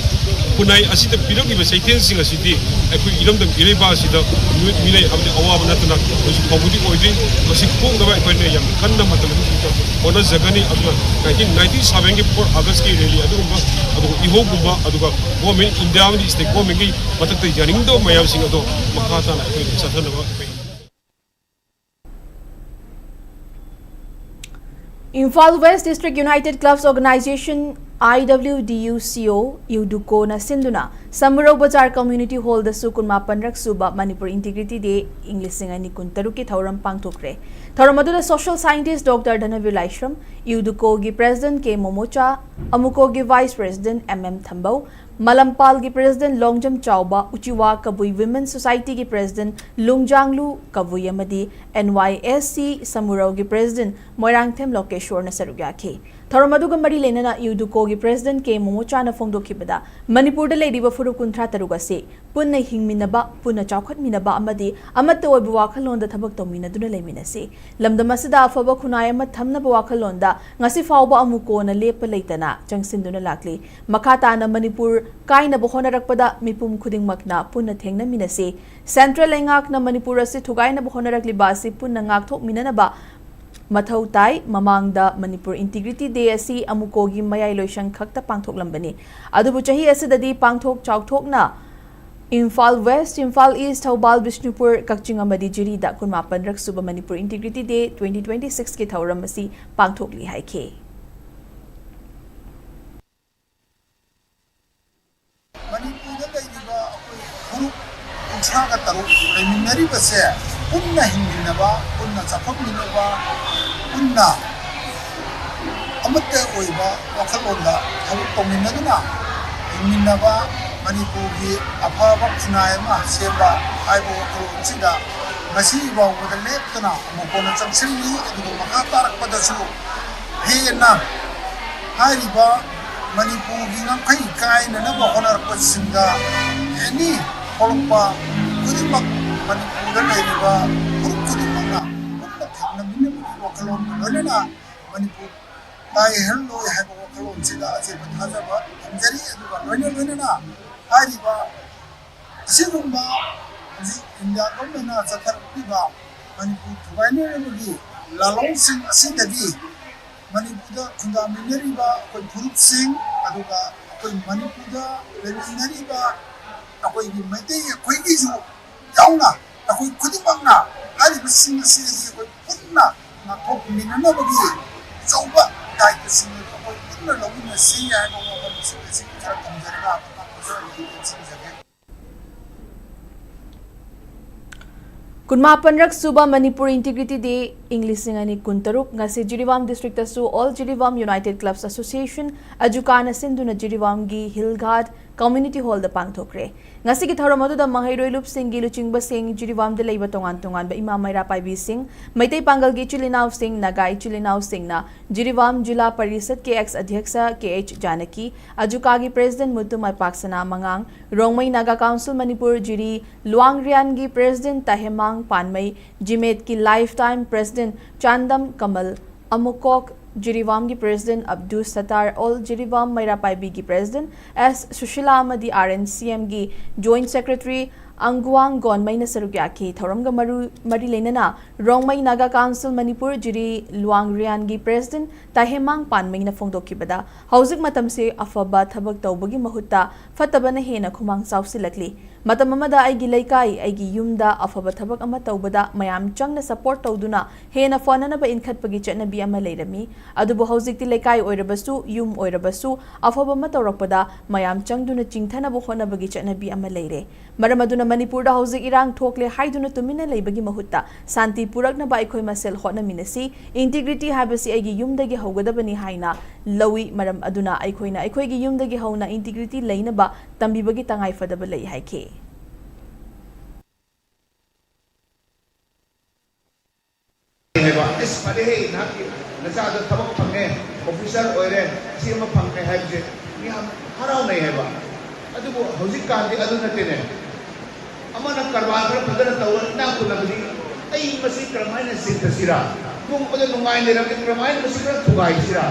ꯈꯨꯟꯅꯥꯏ ꯑꯁꯤꯗ ꯄꯤꯔꯛꯂꯤꯕ ꯆꯩꯊꯦꯡꯁꯤꯡ ꯑꯁꯤꯗꯤ ꯑꯩꯈꯣꯏ ꯏꯔꯝꯗꯝ ꯏꯔꯩꯕꯥꯛ ꯑꯁꯤꯗ ꯃꯤꯑꯣꯏ ꯃꯤꯔꯩ ꯑꯃꯗꯤ ꯑꯋꯥꯕ ꯅꯠꯇꯅ ꯍꯧꯖꯤꯛ ꯐꯥꯎꯕꯗꯤ ꯑꯣꯏꯗ꯭ꯔꯤ꯫ ꯃꯁꯤ ꯀꯣꯛꯅꯕ ꯑꯩꯈꯣꯏꯅ ꯌꯥꯝ ꯀꯟꯅ ꯃꯇꯝ ꯑꯁꯤꯗ ꯍꯣꯠꯅꯖꯒꯅꯤ꯫ ꯑꯗꯨꯅ ꯅꯥꯏꯟꯇꯤꯟ ꯅꯥꯏꯟꯇꯤ ꯁꯚꯦꯟꯒꯤ ꯐꯣꯔ ꯑꯥꯒꯁꯀꯤ ꯔꯦꯂꯤ ꯑꯗꯨꯒꯨꯝꯕ, ꯑꯗꯨꯒ ꯏꯍꯧꯒꯨꯝꯕ, ꯑꯗꯨꯒ ꯒꯣꯔꯃꯦꯟ, ꯏꯟꯗꯤꯌꯥ ꯑꯃꯗꯤ ꯁ꯭ꯇꯦꯠ ꯒꯣꯔꯃꯦꯟꯒꯤ ꯃꯊꯛꯇ ꯌꯥꯅꯤꯡꯗꯕ ꯃꯌꯥꯝꯁꯤꯡ ꯑꯗꯣ ꯃꯈꯥ ꯇꯥꯅ ꯑꯩꯈꯣꯏꯅ ꯆꯠꯊꯅꯕ ꯑꯩꯈꯣꯏ Imphal west district united clubs organisation, I W D U C O, ꯏꯎꯗꯨꯀꯣꯅ ꯁꯤꯟꯗꯨꯅ ꯁꯃꯨꯔꯧ ꯕꯖꯥꯔ ꯀꯝꯃ꯭ꯌꯨꯅꯤꯇꯤ ꯍꯣꯜꯗꯁꯨ ꯀꯨꯟꯃꯥꯄꯟꯔꯛ ꯁꯨꯕ ꯃꯅꯤꯄꯨꯔ ꯏꯟꯇꯤꯒ꯭ꯔꯤꯇꯤ ꯗꯦ ꯏꯪ ꯂꯤꯁꯤꯡ ꯑꯅꯤ ꯀꯨꯟꯇꯔꯨꯛꯀꯤ ꯊꯧꯔꯝ ꯄꯥꯡꯊꯣꯛꯈ꯭ꯔꯦ꯫ ꯊꯧꯔꯝ ꯑꯗꯨꯗ social scientist doctor Dhanabir Laishram, ꯏꯎꯗꯨꯀꯣꯒꯤ ꯄ꯭ꯔꯦꯁꯤꯗꯦꯟꯠ ꯀꯦ ꯃꯣꯃꯣꯆꯥ, ꯑꯃꯨꯀꯣꯒꯤ vice president M M Thambou, ꯃꯂꯝꯄꯥꯜꯒꯤ ꯄ꯭ꯔꯦꯁꯤꯗꯦꯟꯠ ꯂꯣꯡꯖꯝ ꯆꯥꯎꯕ, ꯎꯆꯤꯋꯥ ꯀꯕꯨꯏ ꯋꯤꯃꯦꯟ ꯁꯣꯁꯥꯏꯇꯤꯒꯤ ꯄ꯭ꯔꯦꯁꯤꯗꯦꯟꯠ ꯂꯨꯡꯖꯥꯡꯂꯨ ꯀꯕꯨꯏ ꯑꯃꯗꯤ N Y S C ꯁꯃꯨꯔꯧꯒꯤ ꯄ꯭ꯔꯦꯁꯤꯗꯦꯟꯠ ꯃꯣꯏꯔꯥꯡꯊꯦꯝ ꯂꯣꯀꯦꯁꯣꯔꯅ ꯁꯔꯨꯛ ꯌꯥꯈꯤ꯫ ꯊꯧꯔꯝ ꯑꯗꯨꯒ ꯃꯔꯤ ꯂꯩꯅꯅ ꯏꯎꯗꯨꯀꯣꯒꯤ ꯄ꯭ꯔꯦꯁꯤꯗꯦꯟꯠ ꯀꯦ ꯃꯣꯃꯣꯆꯥꯅ ꯐꯣꯡꯗꯣꯛꯈꯤꯕꯗ, ꯃꯅꯤꯄꯨꯔꯗ ꯂꯩꯔꯤꯕ ꯐꯨꯔꯨꯞ ꯀꯨꯟꯊ꯭ꯔꯥ ꯇꯔꯨꯛ ꯑꯁꯤ ꯄꯨꯟꯅ ꯍꯤꯡꯃꯤꯟꯅꯕ, ꯄꯨꯟꯅ ꯆꯥꯎꯈꯠꯃꯤꯟꯅꯕ ꯑꯃꯗꯤ ꯑꯃꯠꯇ ꯑꯣꯏꯕ ꯋꯥꯈꯜꯂꯣꯟꯗ ꯊꯕꯛ ꯇꯧꯃꯤꯟꯅꯗꯨꯅ ꯂꯩꯃꯤꯟꯅꯁꯤ꯫ ꯂꯝꯗꯝ ꯑꯁꯤꯗ ꯑꯐꯕ ꯈꯨꯟꯅꯥꯏ ꯑꯃ ꯊꯝꯅꯕ ꯋꯥꯈꯜꯂꯣꯟꯗ ꯉꯁꯤ ꯐꯥꯎꯕ ꯑꯃꯨꯛ ꯀꯣꯟꯅ ꯂꯦꯞꯄ ꯂꯩꯇꯅ ꯆꯪꯁꯤꯟꯗꯨꯅ ꯂꯥꯛꯂꯤ꯫ ꯃꯈꯥ ꯇꯥꯅ ꯃꯅꯤꯄꯨꯔ ꯀꯥꯏꯅꯕ ꯍꯣꯠꯅꯔꯛꯄꯗ ꯃꯤꯄꯨꯝ ꯈꯨꯗꯤꯡꯃꯛꯅ ꯄꯨꯟꯅ ꯊꯦꯡꯅꯃꯤꯟꯅꯁꯤ꯫ ꯁꯦꯟꯇ꯭ꯔꯦꯜ ꯂꯩꯉꯥꯛꯅ ꯃꯅꯤꯄꯨꯔ ꯑꯁꯤ ꯊꯨꯒꯥꯏꯅꯕ ꯍꯣꯠꯅꯔꯛꯂꯤꯕ ꯑꯁꯤ ꯄꯨꯟꯅ ꯉꯥꯛꯊꯣꯛꯃꯤꯟꯅꯅꯕ ꯃꯊꯧ ꯇꯥꯏ꯫ ꯃꯃꯥꯡꯗ ꯃꯅꯤꯄꯨꯔ ꯏꯟꯇꯤꯒ꯭ꯔꯤꯇꯤ ꯗꯦ ꯑꯁꯤ ꯑꯃꯨꯀꯣꯒꯤ ꯃꯌꯥꯏ ꯂꯣꯏꯁꯪ ꯈꯛꯇ ꯄꯥꯡꯊꯣꯛꯂꯝꯕꯅꯤ, ꯑꯗꯨꯕꯨ ꯆꯍꯤ ꯑꯁꯤꯗꯗꯤ ꯄꯥꯡꯊꯣꯛ ꯆꯥꯎꯊꯣꯛꯅ ꯏꯝꯐꯥꯜ ꯋꯦꯁ꯭ꯠ, ꯏꯝꯐꯥꯜ ꯏꯁ꯭ꯠ, ꯊꯧꯕꯥꯜ, ꯕꯤꯁꯅꯨꯄꯨꯔ, ꯀꯛꯆꯤꯡ ꯑꯃꯗꯤ ꯖꯤꯔꯤꯗ ꯀꯨꯟꯃꯥꯄꯟ ꯔꯛ ꯁꯨꯕ ꯃꯅꯤꯄꯨꯔ ꯏꯟꯇꯤꯒ꯭ꯔꯤꯇꯤ ꯗꯦ ꯇ꯭ꯋꯦꯟꯇꯤ ꯇ꯭ꯋꯦꯟꯇꯤ ꯁꯤꯛꯁꯀꯤ ꯊꯧꯔꯝ ꯑꯁꯤ ꯄꯥꯡꯊꯣꯛꯂꯤ ꯍꯥꯏꯈꯤ꯫ ꯃꯅꯤꯄꯨꯔꯗ ꯂꯩꯔꯤꯕ ꯑꯩꯈꯣꯏ ꯐꯨꯔꯨꯞ ꯀꯨꯟꯊ꯭ꯔꯥꯒ ꯇꯔꯨꯛ ꯂꯩꯃꯤꯟꯅꯔꯤꯕꯁꯦ ꯄꯨꯟꯅ ꯍꯤꯡꯃꯤꯟꯅꯕ, ꯄꯨꯟꯅ ꯆꯥꯎꯈꯠꯃꯤꯟꯅꯕ, ꯄꯨꯟꯅ ꯑꯃꯠꯇ ꯑꯣꯏꯕ ꯋꯥꯈꯜꯂꯣꯟꯗ ꯊꯕꯛ ꯇꯧꯃꯤꯟꯅꯗꯨꯅ ꯍꯤꯡꯃꯤꯟꯅꯕ, ꯃꯅꯤꯄꯨꯔꯒꯤ ꯑꯐꯕ ꯈꯨꯟꯅꯥꯏ ꯑꯃ ꯁꯦꯝꯕ ꯍꯥꯏꯕ ꯋꯥꯈꯜꯂꯣꯟꯁꯤꯗ ꯉꯁꯤ ꯐꯥꯎꯕꯗ ꯂꯦꯞꯇꯅ ꯑꯃꯨꯛ ꯍꯟꯅ ꯆꯪꯁꯤꯜꯂꯤ꯫ ꯑꯗꯨꯒ ꯃꯈꯥ ꯇꯥꯔꯛꯄꯗꯁꯨ ꯍꯦꯟꯅ ꯍꯥꯏꯔꯤꯕ ꯃꯅꯤꯄꯨꯔꯒꯤ ꯉꯝꯈꯩ ꯀꯥꯏꯅꯅꯕ ꯍꯣꯠꯅꯔꯛꯄꯁꯤꯡꯗ ꯑꯦꯅꯤ ꯊꯣꯛꯂꯛꯄ ꯈꯨꯗꯤꯡꯃꯛ ꯃꯅꯤꯄꯨꯔꯗ ꯂꯩꯔꯤꯕ ꯐꯨꯔꯨꯞ ꯈꯨꯗꯤꯡꯃꯛꯅ ꯄꯨꯟꯅ ꯊꯦꯡꯅꯃꯤꯟꯅꯕꯒꯤ ꯋꯥꯈꯜꯂꯣꯟꯒ ꯂꯣꯏꯅꯅ ꯃꯅꯤꯄꯨꯔ ꯇꯥꯏꯍꯜꯂꯣꯏ ꯍꯥꯏꯕ ꯋꯥꯈꯜꯂꯣꯟꯁꯤꯗ ꯑꯆꯦꯠꯄ ꯊꯥꯖꯕ ꯊꯝꯖꯔꯤ꯫ ꯑꯗꯨꯒ ꯂꯣꯏꯅ ꯂꯣꯏꯅꯅ ꯍꯥꯏꯔꯤꯕ ꯑꯁꯤꯒꯨꯝꯕ ꯍꯧꯖꯤꯛ ꯏꯟꯗꯤꯌꯥ ꯒꯣꯔꯃꯦꯟꯅ ꯆꯠꯊꯔꯛꯂꯤꯕ ꯃꯅꯤꯄꯨꯔ ꯊꯨꯒꯥꯏꯅꯅꯕꯒꯤ ꯂꯥꯂꯣꯡꯁꯤꯡ ꯑꯁꯤꯗꯒꯤ ꯃꯅꯤꯄꯨꯔꯗ ꯈꯨꯟꯗꯥꯃꯤꯟꯅꯔꯤꯕ ꯑꯩꯈꯣꯏ ꯐꯨꯔꯨꯞꯁꯤꯡ, ꯑꯗꯨꯒ ꯑꯩꯈꯣꯏ ꯃꯅꯤꯄꯨꯔꯗ ꯂꯩꯃꯤꯟꯅꯔꯤꯕ ꯑꯩꯈꯣꯏꯒꯤ ꯃꯩꯇꯩ ꯑꯩꯈꯣꯏꯒꯤꯁꯨ ꯌꯥꯎꯅ ꯑꯩꯈꯣꯏ ꯈꯨꯗꯤꯡꯃꯛꯅ ꯍꯥꯏꯔꯤꯕꯁꯤꯡ ꯑꯁꯤꯗꯒꯤ ꯑꯩꯈꯣꯏ ꯄꯨꯟꯅ ꯉꯥꯛꯊꯣꯛꯃꯤꯟꯅꯅꯕꯒꯤ ꯑꯆꯧꯕ ꯗꯥꯏꯇꯁꯤꯡ ꯑꯗꯨ ꯑꯩꯈꯣꯏ ꯄꯨꯟꯅ ꯂꯧꯃꯤꯟꯅꯁꯤ ꯍꯥꯏꯕ ꯋꯥꯐꯝꯁꯤꯡ ꯑꯁꯤ ꯈꯔ ꯊꯝꯖꯔꯒ ꯃꯇꯥꯡ ꯑꯁꯤꯗ ꯑꯩ ꯂꯣꯏꯁꯤꯟꯖꯒꯦ꯫ ꯀꯨꯟꯃꯥꯄꯟꯔꯛ ꯁꯨꯕ ꯃꯅꯤꯄꯨꯔ ꯏꯟꯇꯤꯒ꯭ꯔꯤꯇꯤ ꯗꯦ ꯏꯪ ꯂꯤꯁꯤꯡ ꯑꯅꯤ ꯀꯨꯟꯇꯔꯨꯛ ꯉꯁꯤ ꯖꯤꯔꯤꯕꯥꯝ ꯗꯤꯁꯇ꯭ꯔꯤꯛꯇꯁꯨ ꯑꯣꯜ ꯖꯤꯔꯤꯕꯥꯝ ꯌꯨꯅꯥꯏꯇꯦꯗ ꯀ꯭ꯂꯕꯁ ꯑꯁꯣꯁꯤꯌꯦꯁꯟ, ꯑꯖꯨꯀꯥꯅ ꯁꯤꯟꯗꯨꯅ ꯖꯤꯔꯤꯕꯥꯝꯒꯤ ꯍꯤꯜ ꯒꯥꯔꯗ ꯀꯝꯃ꯭ꯌꯨꯅꯤꯇꯤ ꯍꯣꯜꯗ ꯄꯥꯡꯊꯣꯛꯈ꯭ꯔꯦ꯫ ꯉꯁꯤꯒꯤ ꯊꯧꯔꯝ ꯑꯗꯨꯗ ꯃꯍꯩꯔꯣꯏ ꯂꯨꯞꯁꯤꯡꯒꯤ ꯂꯨꯆꯤꯡꯕꯁꯤꯡ, ꯖꯤꯔꯤꯕꯥꯝꯗ ꯂꯩꯕ ꯇꯣꯉꯥꯟ ꯇꯣꯉꯥꯟꯕ ꯏꯃꯥ ꯃꯩꯔꯥ ꯄꯥꯏꯕꯤꯁꯤꯡ, ꯃꯩꯇꯩ ꯄꯥꯡꯒꯜꯒꯤ ꯏꯆꯤꯜ ꯏꯅꯥꯎꯁꯤꯡ, ꯅꯥꯒꯥ ꯏꯆꯤꯜ ꯏꯅꯥꯎꯁꯤꯡꯅ ꯖꯤꯔꯤꯕꯥꯝ ꯖꯤꯂꯥ ꯄꯔꯤꯁꯠ ꯀꯦ ꯑꯦꯛꯁ ꯑꯙ꯭ꯌꯛꯁ ꯀꯦ ꯑꯩꯆ ꯖꯥꯅꯀꯤ, ꯑꯖꯨꯀꯥꯒꯤ ꯄ꯭ꯔꯦꯁꯤꯗꯦꯟꯠ ꯃꯨꯇꯨ ꯃꯥꯏꯄꯥꯛꯁꯅꯥ ꯃꯉꯥꯡ, ꯔꯣꯡꯃꯩ ꯅꯥꯒꯥ ꯀꯥꯎꯟꯁꯤꯜ ꯃꯅꯤꯄꯨꯔ ꯖꯤꯔꯤ ꯂꯨꯋꯥꯡꯔꯤꯌꯥꯟꯒꯤ ꯄ꯭ꯔꯦꯁꯤꯗꯦꯟꯠ ꯇꯥꯍꯦꯃꯥꯡ ꯄꯥꯟꯃꯩ, ꯖꯤꯃꯦꯠꯀꯤ life time president Chandam Kamal, ꯑꯃꯨꯀꯣꯛ ꯖꯤꯔꯤꯕꯥꯝꯒꯤ ꯄ꯭ꯔꯦꯁꯤꯗꯦꯟꯠ ꯑꯕꯗꯨꯁ ꯁꯠꯇꯥꯔ, ꯑꯣꯜ ꯖꯤꯔꯤꯕꯥꯝ ꯃꯩꯔꯥ ꯄꯥꯏꯕꯤꯒꯤ ꯄ꯭ꯔꯦꯁꯤꯗꯦꯟꯠ ꯑꯦꯁ ꯁꯨꯁꯤꯂꯥ ꯑꯃꯗꯤ ꯑꯥꯔ ꯑꯦꯟ ꯁꯤ ꯑꯦꯝꯒꯤ ꯖꯣꯏꯟꯠ ꯁꯦꯀ꯭ꯔꯦꯇꯔꯤ ꯑꯪꯒꯨꯋꯥꯡ ꯒꯣꯟꯃꯩꯅ ꯁꯔꯨꯛ ꯌꯥꯈꯤ꯫ ꯊꯧꯔꯝꯒ ꯃꯔꯨ-, ꯃꯔꯤ ꯂꯩꯅꯅ ꯔꯣꯡꯃꯩ ꯅꯥꯒꯥ ꯀꯥꯎꯟꯁꯤꯜ ꯃꯅꯤꯄꯨꯔ ꯖꯤꯔꯤ ꯂꯨꯋꯥꯡꯔꯤꯌꯥꯟꯒꯤ ꯄ꯭ꯔꯦꯁꯤꯗꯦꯟꯠ ꯇꯥꯍꯦꯃꯥꯡ ꯄꯥꯟꯃꯩꯅ ꯐꯣꯡꯗꯣꯛꯈꯤꯕꯗ, ꯍꯧꯖꯤꯛ ꯃꯇꯝꯁꯦ ꯑꯐꯕ ꯊꯕꯛ ꯇꯧꯕꯒꯤ ꯃꯍꯨꯠꯇ ꯐꯠꯇꯕꯅ ꯍꯦꯟꯅ ꯈꯨꯃꯥꯡ ꯆꯥꯎꯁꯤꯜꯂꯛꯂꯤ꯫ ꯃꯇꯝ ꯑꯃꯗ ꯑꯩꯒꯤ ꯂꯩꯀꯥꯏ, ꯑꯩꯒꯤ ꯌꯨꯝꯗ ꯑꯐꯕ ꯊꯕꯛ ꯑꯃ ꯇꯧꯕꯗ ꯃꯌꯥꯝ ꯆꯪꯅ ꯁꯄꯣꯔꯠ ꯇꯧꯗꯨꯅ ꯍꯦꯟꯅ ꯐꯅꯅꯕ ꯏꯟꯈꯠꯄꯒꯤ ꯆꯠꯅꯕꯤ ꯑꯃ ꯂꯩꯔꯝꯃꯤ꯫ ꯑꯗꯨꯕꯨ ꯍꯧꯖꯤꯛꯇꯤ ꯂꯩꯀꯥꯏ ꯑꯣꯏꯔꯕꯁꯨ, ꯌꯨꯝ ꯑꯣꯏꯔꯕꯁꯨ, ꯑꯐꯕ ꯑꯃ ꯇꯧꯔꯛꯄꯗ ꯃꯌꯥꯝ ꯆꯪꯗꯨꯅ ꯆꯤꯡꯊꯅꯕ ꯍꯣꯠꯅꯕꯒꯤ ꯆꯠꯅꯕꯤ ꯑꯃ ꯂꯩꯔꯦ꯫ ꯃꯔꯝ ꯑꯗꯨꯅ ꯃꯅꯤꯄꯨꯔꯗ ꯍꯧꯖꯤꯛ ꯏꯔꯥꯡ ꯊꯣꯛꯂꯦ ꯍꯥꯏꯗꯨꯅ ꯇꯨꯃꯤꯟꯅ ꯂꯩꯕꯒꯤ ꯃꯍꯨꯠꯇ ꯁꯥꯟꯇꯤ ꯄꯨꯔꯛꯅꯕ ꯑꯩꯈꯣꯏ ꯃꯁꯦꯜ ꯍꯣꯠꯅꯃꯤꯟꯅꯁꯤ꯫ ꯏꯟꯇꯤꯒ꯭ꯔꯤꯇꯤ ꯍꯥꯏꯕꯁꯤ ꯑꯩꯒꯤ ꯌꯨꯝꯗꯒꯤ ꯍꯧꯒꯗꯕꯅꯤ ꯍꯥꯏꯅ ꯂꯧꯏ꯫ ꯃꯔꯝ ꯑꯗꯨꯅ ꯑꯩꯈꯣꯏꯅ ꯑꯩꯈꯣꯏꯒꯤ ꯌꯨꯝꯗꯒꯤ ꯍꯧꯅ ꯏꯟꯇꯤꯒ꯭ꯔꯤꯇꯤ ꯂꯩꯅꯕ ꯇꯝꯕꯤꯕꯒꯤ ꯇꯉꯥꯏꯐꯗꯕ ꯂꯩ ꯍꯥꯏꯈꯤ꯫ ꯍꯥꯏꯕ, "ꯑꯁ, ꯐꯔꯦꯍꯦ, ꯅꯍꯥꯛꯀꯤ ꯅꯆꯥꯗꯣ ꯊꯕꯛ ꯐꯪꯉꯦ, ꯑꯣꯐꯤꯁꯥꯔ ꯑꯣꯏꯔꯦ, ꯁꯤ ꯑꯃ ꯐꯪꯉꯦ" ꯍꯥꯏꯕꯁꯦ ꯃꯤ ꯌꯥꯝ ꯍꯔꯥꯎꯅꯩ ꯍꯥꯏꯕ꯫ ꯑꯗꯨꯕꯨ ꯍꯧꯖꯤꯛꯀꯥꯟꯗꯤ ꯑꯗꯨ ꯅꯠꯇꯦꯅꯦ꯫ ꯑꯃꯅ ꯀꯔꯕꯥꯔ ꯈꯔ ꯐꯖꯅ ꯇꯧꯔ ꯏꯅꯥꯛ ꯈꯨꯜꯂꯕꯗꯤ ꯑꯩ ꯃꯁꯤ ꯀꯔꯝꯍꯥꯏꯅ ꯆꯤꯡꯊꯁꯤꯔꯥ? ꯄꯨꯝꯕꯗ ꯅꯨꯡꯉꯥꯏꯅ ꯂꯩꯔꯕꯗꯤ ꯀꯔꯝꯍꯥꯏꯅ ꯃꯁꯤ ꯈꯔ ꯊꯨꯒꯥꯏꯁꯤꯔꯥ?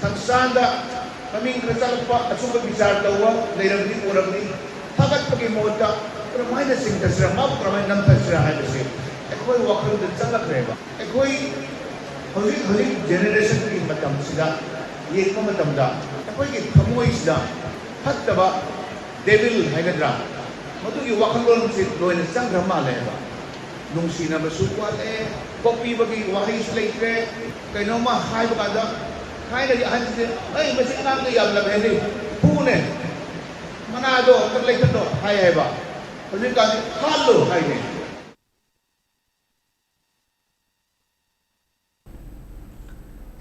ꯁꯪꯁꯥꯟꯗ ꯃꯃꯤꯡ ꯈꯔ ꯆꯠꯂꯛꯄ ꯑꯆꯨꯝꯕ ꯕꯤꯆꯥꯔ ꯇꯧꯕ ꯂꯩꯔꯕꯗꯤ ꯎꯔꯕꯗꯤ ꯐꯒꯠꯄꯒꯤ ꯃꯍꯨꯠꯇ ꯀꯔꯝꯍꯥꯏꯅ ꯆꯤꯡꯊꯁꯤꯔꯥ, ꯃꯥꯕꯨ ꯀꯔꯝꯍꯥꯏꯅ ꯅꯝꯊꯁꯤꯔꯥ ꯍꯥꯏꯕꯁꯦ ꯑꯩꯈꯣꯏ ꯋꯥꯈꯜꯗ ꯆꯪꯂꯛꯈ꯭ꯔꯦꯕ꯫ ꯑꯩꯈꯣꯏ ꯍꯧꯖꯤꯛ ꯍꯧꯖꯤꯛ ꯖꯦꯅꯦꯔꯦꯁꯟꯒꯤ ꯃꯇꯝꯁꯤꯗ ꯌꯦꯡꯕ ꯃꯇꯝꯗ ꯑꯩꯈꯣꯏꯒꯤ ꯊꯃꯣꯏꯁꯤꯗ ꯐꯠꯇꯕ ꯗꯦꯚꯤꯜ ꯍꯥꯏꯒꯗ꯭ꯔꯥ, ꯃꯗꯨꯒꯤ ꯋꯥꯈꯜꯂꯣꯟꯁꯤ ꯂꯣꯏꯅ ꯆꯪꯈ꯭ꯔ ꯃꯥꯜꯂꯦꯕ꯫ ꯅꯨꯡꯁꯤꯅꯕꯁꯨ ꯋꯥꯠꯂꯦ, ꯀꯣꯛꯄꯤꯕꯒꯤ ꯋꯥꯍꯩꯁꯨ ꯂꯩꯇ꯭ꯔꯦ꯫ ꯀꯩꯅꯣꯝꯃ ꯍꯥꯏꯕ ꯀꯥꯟꯗ ꯊꯥꯏꯅꯒꯤ ꯑꯍꯟꯁꯤꯡꯁꯦ, "ꯑꯩ ꯃꯁꯤ ꯑꯉꯥꯡꯗ ꯌꯥꯝ ꯂꯝꯍꯦꯜꯂꯤ, ꯐꯨꯅꯦ, ꯃꯅꯥꯗꯣ ꯑꯝꯇ ꯂꯩꯊꯠꯂꯣ" ꯍꯥꯏ ꯍꯥꯏꯕ꯫ ꯍꯧꯖꯤꯛꯀꯥꯟꯗꯤ "ꯍꯥꯠꯂꯣ" ꯍꯥꯏꯅꯦ꯫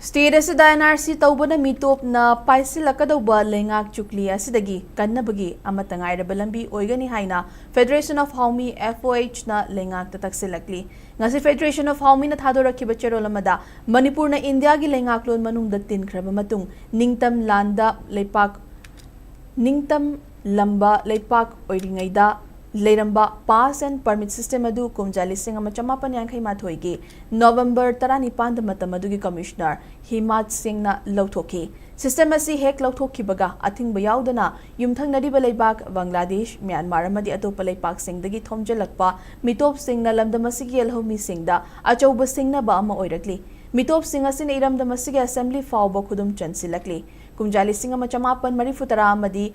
ꯁ꯭ꯇꯦꯠ ꯑꯁꯤꯗ ꯑꯦꯟ ꯑꯥꯔ ꯁꯤ ꯇꯧꯕꯅ ꯃꯤꯇꯣꯞꯅ ꯄꯥꯏꯁꯤꯜꯂꯛꯀꯗꯧꯕ ꯂꯩꯉꯥꯛ ꯆꯨꯛꯂꯤ ꯑꯁꯤꯗꯒꯤ ꯀꯟꯅꯕꯒꯤ ꯑꯃꯠꯇ ꯉꯥꯏꯔꯕ ꯂꯝꯕꯤ ꯑꯣꯏꯒꯅꯤ ꯍꯥꯏꯅ Federation of Hawmi, F O H, ꯅ ꯂꯩꯉꯥꯛꯇ ꯇꯛꯁꯤꯜꯂꯛꯂꯤ꯫ ꯉꯁꯤ Federation of Hawmi ꯅ ꯊꯥꯗꯣꯔꯛꯈꯤꯕ ꯆꯦꯔꯣꯜ ꯑꯃꯗ, ꯃꯅꯤꯄꯨꯔꯅ ꯏꯟꯗꯤꯌꯥꯒꯤ ꯂꯩꯉꯥꯛꯂꯣꯟ ꯃꯅꯨꯡꯗ ꯇꯤꯟꯈ꯭ꯔꯕ ꯃꯇꯨꯡ ꯅꯤꯡꯇꯝ ꯂꯥꯟꯗ ꯂꯩꯄꯥꯛ ꯅꯤꯡꯇꯝ ꯂꯝꯕ ꯂꯩꯄꯥꯛ ꯑꯣꯏꯔꯤꯉꯩꯗ ꯂꯩꯔꯝꯕ pass and permit system ꯑꯗꯨ ꯀꯨꯝꯖꯥ ꯂꯤꯁꯤꯡ ꯑꯃ ꯆꯃꯥꯄꯟ ꯌꯥꯡꯈꯩ ꯃꯥꯊꯣꯏꯒꯤ ꯅꯣꯚꯦꯝꯕꯔ ꯇꯔꯥꯅꯤꯄꯥꯟꯗ ꯃꯇꯝ ꯑꯗꯨꯒꯤ ꯀꯃꯤꯁꯅꯔ ꯍꯤꯃꯥꯠ ꯁꯤꯡꯅ ꯂꯧꯊꯣꯛꯈꯤ꯫ System ꯑꯁꯤ ꯍꯦꯛ ꯂꯧꯊꯣꯛꯈꯤꯕꯒ ꯑꯊꯤꯡꯕ ꯌꯥꯎꯗꯅ ꯌꯨꯝꯊꯪꯅꯔꯤꯕ ꯂꯩꯕꯥꯛ ꯕꯪꯒ꯭ꯂꯥꯗꯦꯁ, ꯃ꯭ꯌꯥꯟꯃꯥꯔ ꯑꯃꯗꯤ ꯑꯇꯣꯞꯄ ꯂꯩꯄꯥꯛꯁꯤꯡꯗꯒꯤ ꯊꯣꯝꯖꯤꯜꯂꯛꯄ ꯃꯤꯇꯣꯞꯁꯤꯡꯅ ꯂꯝꯗꯝ ꯑꯁꯤꯒꯤ ꯌꯦꯜꯍꯧꯃꯤꯁꯤꯡꯗ ꯑꯆꯧꯕ ꯁꯤꯡꯅꯕ ꯑꯃ ꯑꯣꯏꯔꯛꯂꯤ꯫ ꯃꯤꯇꯣꯞꯁꯤꯡ ꯑꯁꯤꯅ ꯏꯔꯝꯗꯝ ꯑꯁꯤꯒꯤ ꯑꯁꯦꯝꯕ꯭ꯂꯤ ꯐꯥꯎꯕ ꯈꯨꯗꯨꯝ ꯆꯟꯁꯤꯜꯂꯛꯂꯤ꯫ ꯀꯨꯝꯖꯥ ꯂꯤꯁꯤꯡ ꯑꯃ ꯆꯃꯥꯄꯟ ꯃꯔꯤꯐꯨ ꯇꯔꯥ ꯑꯃꯗꯤ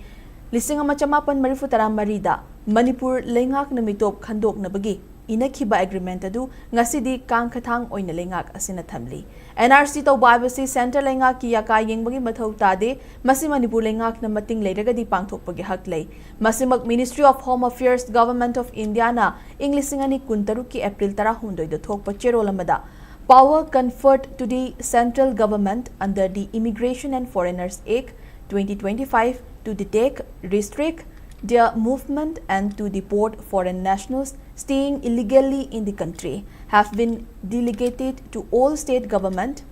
ꯂꯤꯁꯤꯡ ꯑꯃ ꯆꯃꯥꯄꯟ ꯃꯔꯤꯐꯨ ꯇꯔꯥ ꯃꯔꯤꯗ ꯃꯅꯤꯄꯨꯔ ꯂꯩꯉꯥꯛꯅ ꯃꯤꯇꯣꯞ ꯈꯟꯗꯣꯛꯅꯕꯒꯤ ꯏꯅꯈꯤꯕ ꯑꯦꯒ꯭ꯔꯤꯃꯦꯟꯠ ꯑꯗꯨ ꯉꯁꯤꯗꯤ ꯀꯥꯡꯈꯊꯥꯡ ꯑꯣꯏꯅ ꯂꯩꯉꯥꯛ ꯑꯁꯤꯅ ꯊꯝꯂꯤ꯫ ꯑꯦꯟ ꯑꯥꯔ ꯁꯤ ꯇꯧꯕ ꯍꯥꯏꯕꯁꯤ ꯁꯦꯟꯇ꯭ꯔꯦꯜ ꯂꯩꯉꯥꯛꯀꯤ ꯌꯥꯀꯥ ꯌꯦꯡꯕꯒꯤ ꯃꯊꯧ ꯇꯥꯗꯦ꯫ ꯃꯁꯤ ꯃꯅꯤꯄꯨꯔ ꯂꯩꯉꯥꯛꯅ ꯃꯇꯤꯡ ꯂꯩꯔꯒꯗꯤ ꯄꯥꯡꯊꯣꯛꯄꯒꯤ ꯍꯛ ꯂꯩ꯫ ꯃꯁꯤꯃꯛ Ministry of Home Affairs, Government of India ꯅ ꯏꯪ ꯂꯤꯁꯤꯡ ꯑꯅꯤ ꯀꯨꯟꯇꯔꯨꯛꯀꯤ ꯑꯦꯄ꯭ꯔꯤꯜ ꯇꯔꯥꯍꯨꯝꯗꯣꯏꯗ ꯊꯣꯛꯄ ꯆꯦꯔꯣꯜ ꯑꯃꯗ power conferred to the central government under the Immigration and Foreigners Act twenty twenty-five to detect, restrict their movement and to deport foreign nationals staying illegally in the country have been delegated to all state government,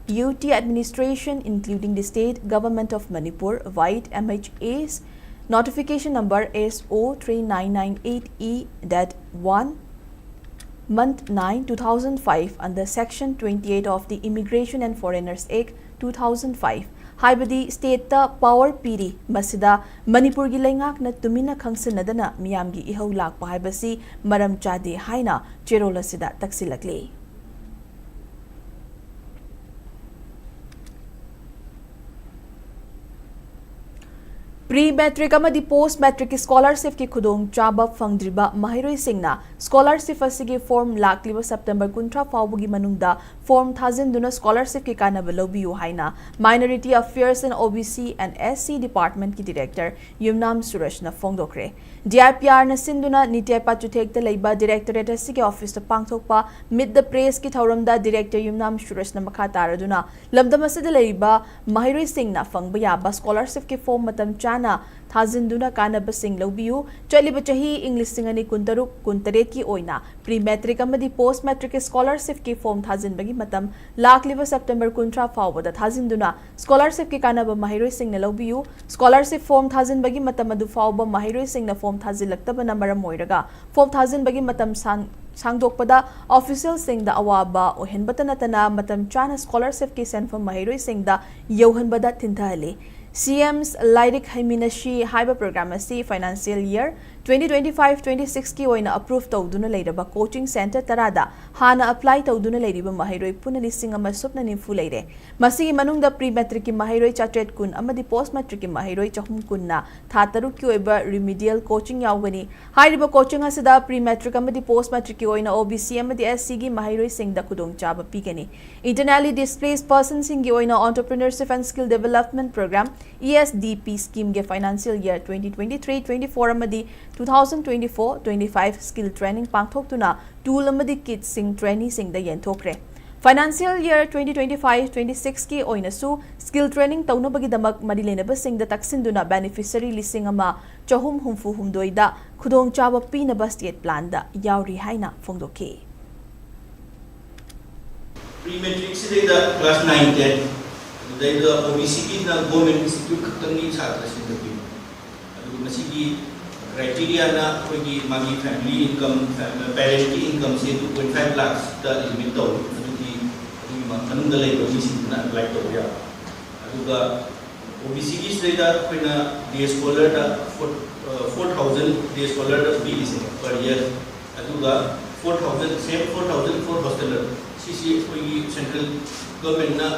U T administration, including the State Government of Manipur, vide M H A's notification number S O three nine nine eight E dash one, Amendment nine, two thousand five under Section twenty-eight of the Immigration and Foreigners Act two thousand five, ꯍꯥꯏꯕꯗꯤ stateꯇ power ꯄꯤꯔꯤ꯫ ꯃꯁꯤꯗ ꯃꯅꯤꯄꯨꯔꯒꯤ ꯂꯩꯉꯥꯛꯅ ꯇꯨꯃꯤꯟꯅ ꯈꯪꯁꯤꯟꯅꯗꯅ ꯃꯤꯌꯥꯝꯒꯤ ꯏꯍꯧ ꯂꯥꯛꯄ ꯍꯥꯏꯕꯁꯤ ꯃꯔꯝ ꯆꯥꯗꯦ ꯍꯥꯏꯅ ꯆꯦꯔꯣꯜ ꯑꯁꯤꯗ ꯇꯛꯁꯤꯜꯂꯛꯂꯤ꯫ Pre matric ꯑꯃꯗꯤ post matricꯀꯤ scholarshipꯀꯤ ꯈꯨꯗꯣꯡꯆꯥꯕ ꯐꯪꯗ꯭ꯔꯤꯕ ꯃꯍꯩꯔꯣꯏꯁꯤꯡꯅ scholarship ꯑꯁꯤꯒꯤ form ꯂꯥꯛꯂꯤꯕ September ꯀꯨꯟꯊ꯭ꯔꯥ ꯐꯥꯎꯕꯒꯤ ꯃꯅꯨꯡꯗ form ꯊꯥꯖꯤꯟꯗꯨꯅ scholarshipꯀꯤ ꯀꯥꯟꯅꯕ ꯂꯧꯕꯤꯌꯨ ꯍꯥꯏꯅ Minority Affairs and OBC and SC departmentꯀꯤ director ꯌꯨꯝꯅꯥꯝ ꯁꯨꯔꯖꯅ ꯐꯣꯡꯗꯣꯛꯈ꯭ꯔꯦ꯫ DIPRꯅ ꯁꯤꯟꯗꯨꯅ ꯅꯤꯇꯤ ꯑꯥꯌꯣꯒ ꯆꯨꯊꯦꯛꯇ ꯂꯩꯕ directorate ꯑꯁꯤꯒꯤ officeꯇ ꯄꯥꯡꯊꯣꯛꯄ Meet the Pressꯀꯤ ꯊꯧꯔꯝꯗ director ꯌꯨꯝꯅꯥꯝ ꯁꯨꯔꯖꯅ ꯃꯈꯥ ꯇꯥꯔꯗꯨꯅ ꯂꯝꯗꯝ ꯑꯁꯤꯗ ꯂꯩꯔꯤꯕ ꯃꯍꯩꯔꯣꯏꯁꯤꯡꯅ ꯐꯪꯕ ꯌꯥꯕ scholarshipꯀꯤ form ꯃꯇꯝ ꯆꯥꯅ ꯊꯥꯖꯤꯟꯗꯨꯅ ꯀꯥꯟꯅꯕꯁꯤꯡ ꯂꯧꯕꯤꯌꯨ꯫ ꯆꯠꯂꯤꯕ ꯆꯍꯤ ꯏꯪ ꯂꯤꯁꯤꯡ ꯑꯅꯤ ꯀꯨꯟꯇꯔꯨꯛ ꯀꯨꯟꯇꯔꯦꯠꯀꯤ ꯑꯣꯏꯅ pre matric ꯑꯃꯗꯤ post matricꯀꯤ scholarshipꯀꯤ form ꯊꯥꯖꯤꯟꯕꯒꯤ ꯃꯇꯝ ꯂꯥꯛꯂꯤꯕ September ꯀꯨꯟꯊ꯭ꯔꯥ ꯐꯥꯎꯕꯗ ꯊꯥꯖꯤꯟꯗꯨꯅ scholarshipꯀꯤ ꯀꯥꯟꯅꯕ ꯃꯍꯩꯔꯣꯏꯁꯤꯡꯅ ꯂꯧꯕꯤꯌꯨ꯫ Scholarship form ꯊꯥꯖꯤꯟꯕꯒꯤ ꯃꯇꯝ ꯑꯗꯨ ꯐꯥꯎꯕ ꯃꯍꯩꯔꯣꯏꯁꯤꯡꯅ form ꯊꯥꯖꯤꯜꯂꯛꯇꯕꯅ ꯃꯔꯝ ꯑꯣꯏꯔꯒ form ꯊꯥꯖꯤꯟꯕꯒꯤ ꯃꯇꯝ ꯁꯥꯡ-, ꯁꯥꯡꯗꯣꯛꯄꯗ officialꯁꯤꯡꯗ ꯑꯋꯥꯕ ꯑꯣꯏꯍꯟꯕꯇ ꯅꯠꯇꯅ ꯃꯇꯝ ꯆꯥꯅ scholarshipꯀꯤ ꯁꯦꯟꯐꯝ ꯃꯍꯩꯔꯣꯏꯁꯤꯡꯗ ꯌꯧꯍꯟꯕꯗ ꯊꯤꯟꯊꯍꯜꯂꯤ꯫ CM's ꯂꯥꯏꯔꯤꯛ ꯍꯩꯃꯤꯟꯅꯁꯤ ꯍꯥꯏꯕ program ꯑꯁꯤ financial year twenty twenty-five twenty-sixꯀꯤ ꯑꯣꯏꯅ approve ꯇꯧꯗꯨꯅ ꯂꯩꯔꯕ coaching centre ꯇꯔꯥꯗ ꯍꯥꯟꯅ apply ꯇꯧꯗꯨꯅ ꯂꯩꯔꯤꯕ ꯃꯍꯩꯔꯣꯏ ꯄꯨꯟꯅ ꯂꯤꯁꯤꯡ ꯑꯃ ꯁꯨꯞꯅ ꯅꯤꯐꯨ ꯂꯩꯔꯦ꯫ ꯃꯁꯤꯒꯤ ꯃꯅꯨꯡꯗ pre matricꯀꯤ ꯃꯍꯩꯔꯣꯏ ꯆꯥꯇ꯭ꯔꯦꯠ ꯀꯨꯟ ꯑꯃꯗꯤ post matricꯀꯤ ꯃꯍꯩꯔꯣꯏ ꯆꯍꯨꯝ ꯀꯨꯟꯅ ꯊꯥ ꯇꯔꯨꯛꯀꯤ ꯑꯣꯏꯕ remedial coaching ꯌꯥꯎꯒꯅꯤ꯫ ꯍꯥꯏꯔꯤꯕ coaching ꯑꯁꯤꯗ pre matric ꯑꯃꯗꯤ post matricꯀꯤ ꯑꯣꯏꯅ OBC ꯑꯃꯗꯤ SCꯒꯤ ꯃꯍꯩꯔꯣꯏꯁꯤꯡꯗ ꯈꯨꯗꯣꯡꯆꯥꯕ ꯄꯤꯒꯅꯤ꯫ Internally displaced personꯁꯤꯡꯒꯤ ꯑꯣꯏꯅ Entrepreneurship and Skill Development Programme, ESDP schemeꯒꯤ financial year twenty twenty-three twenty-four ꯑꯃꯗꯤ two thousand twenty-four twenty-five skill training ꯄꯥꯡꯊꯣꯛꯇꯨꯅ tool ꯑꯃꯗꯤ kitꯁꯤꯡ traineeꯁꯤꯡꯗ ꯌꯦꯟꯊꯣꯛꯈ꯭ꯔꯦ꯫ Financial year twenty twenty-five twenty-sixꯀꯤ ꯑꯣꯏꯅꯁꯨ skill training ꯇꯧꯅꯕꯒꯤꯗꯃꯛ ꯃꯔꯤ ꯂꯩꯅꯕꯁꯤꯡꯗ ꯇꯛꯁꯤꯟꯗꯨꯅ beneficiary ꯂꯤꯁꯤꯡ ꯑꯃ ꯆꯍꯨꯝ ꯍꯨꯝꯐꯨ ꯍꯨꯝꯗꯣꯏꯗ ꯈꯨꯗꯣꯡꯆꯥꯕ ꯄꯤꯅꯕ state planꯗ ꯌꯥꯎꯔꯤ ꯍꯥꯏꯅ ꯐꯣꯡꯗꯣꯛꯈꯤ꯫ Pre matric ꯁꯤꯗꯩꯗ class nine ten, ꯑꯗꯨꯗꯩꯗ OBCꯒꯤꯅ government institute ꯈꯛꯇꯪꯒꯤ ꯁꯥꯇ꯭ꯔꯁꯤꯡꯗ ꯄꯤꯕ꯫ ꯑꯗꯨꯒ ꯃꯁꯤꯒꯤ ꯀ꯭ꯔꯥꯏꯇꯦꯔꯤꯌꯥꯅ ꯑꯩꯈꯣꯏꯒꯤ ꯃꯥꯒꯤ ꯐꯦꯃꯤꯂꯤ ꯏꯟꯀꯝ, ꯄꯦꯔꯦꯟꯠꯀꯤ ꯏꯟꯀꯝꯁꯦ ꯇꯨ ꯄꯣꯏꯟ ꯐꯥꯏꯚ ꯂꯥꯛꯁꯇ ꯂꯤꯃꯤꯠ ꯇꯧꯋꯤ꯫ ꯑꯗꯨꯒꯤ ꯑꯗꯨꯒꯤ ꯃꯅꯨꯡꯗ ꯂꯩꯕ ꯃꯤꯁꯤꯡꯗꯨꯅ ꯑꯦꯄ꯭ꯂꯥꯏ ꯇꯧꯕ ꯌꯥꯕ꯫ ꯑꯗꯨꯒ ꯑꯣ ꯕꯤ ꯁꯤꯒꯤꯁꯤꯗꯩꯗ ꯑꯩꯈꯣꯏꯅ ꯗꯦ ꯁ꯭ꯀꯣꯂꯔꯗ ꯐꯣꯔ ꯊꯥꯎꯖꯟ ꯗꯦ ꯁ꯭ꯀꯣꯂꯔꯗ ꯄꯤꯔꯤꯁꯦ ꯄꯔ ꯏꯌꯔ꯫ ꯑꯗꯨꯒ ꯐꯣꯔ ꯊꯥꯎꯖꯟ, ꯁꯦꯝ ꯐꯣꯔ ꯊꯥꯎꯖꯟ ꯐꯣꯔ ꯍꯣꯁꯇꯦꯂꯔ, ꯁꯤꯁꯤ ꯑꯩꯈꯣꯏꯒꯤ ꯁꯦꯟꯇ꯭ꯔꯦꯜ ꯒꯚꯔꯟꯃꯦꯟꯠꯅ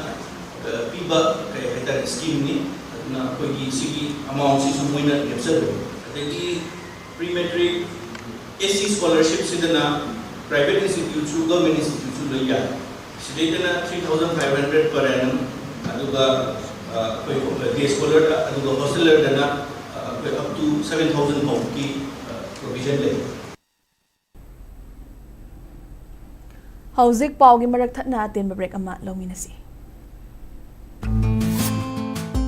ꯄꯤꯕ ꯀꯩ ꯍꯥꯏꯇꯥꯔꯦ, ꯁ꯭ꯀꯤꯝꯅꯤ꯫ ꯑꯗꯨꯅ ꯑꯩꯈꯣꯏꯒꯤ ꯁꯤꯒꯤ ꯑꯦꯃꯥꯎꯟꯁꯤꯁꯨ ꯃꯣꯏꯅ ꯂꯦꯞꯆꯗꯣꯏꯅꯤ꯫ ꯑꯗꯒꯤ pre matric S C ꯁ꯭ꯀꯣꯂꯔꯁꯤꯞꯁꯤꯗꯅ private ꯏꯟꯁꯇꯤꯇ꯭ꯌꯨꯠꯁꯨ government ꯏꯟꯁꯇꯤꯇ꯭ꯌꯨꯠꯁꯨ ꯂꯣꯏ ꯌꯥꯏ꯫ ꯁꯤꯗꯩꯗꯅ three thousand five hundred per annum. ꯑꯗꯨꯒ ꯑ, ꯑꯩꯈꯣꯏ ꯗꯦ ꯁ꯭ꯀꯣꯂꯔꯗ, ꯑꯗꯨꯒ ꯍꯣꯁꯇꯦꯂꯔꯗꯅ ꯑ, ꯑꯩꯈꯣꯏ ꯑꯞ ꯇꯨ ꯁꯚꯦꯟ ꯊꯥꯎꯖꯟ ꯐꯥꯎꯕꯒꯤ ꯄ꯭ꯔꯣꯚꯤꯖꯟ ꯂꯩ꯫ ꯍꯧꯖꯤꯛ ꯄꯥꯎꯒꯤ ꯃꯔꯛ ꯊꯠꯅ ꯑꯇꯦꯟꯕ ꯕ꯭ꯔꯦꯛ ꯑꯃ ꯂꯧꯃꯤꯟꯅꯁꯤ꯫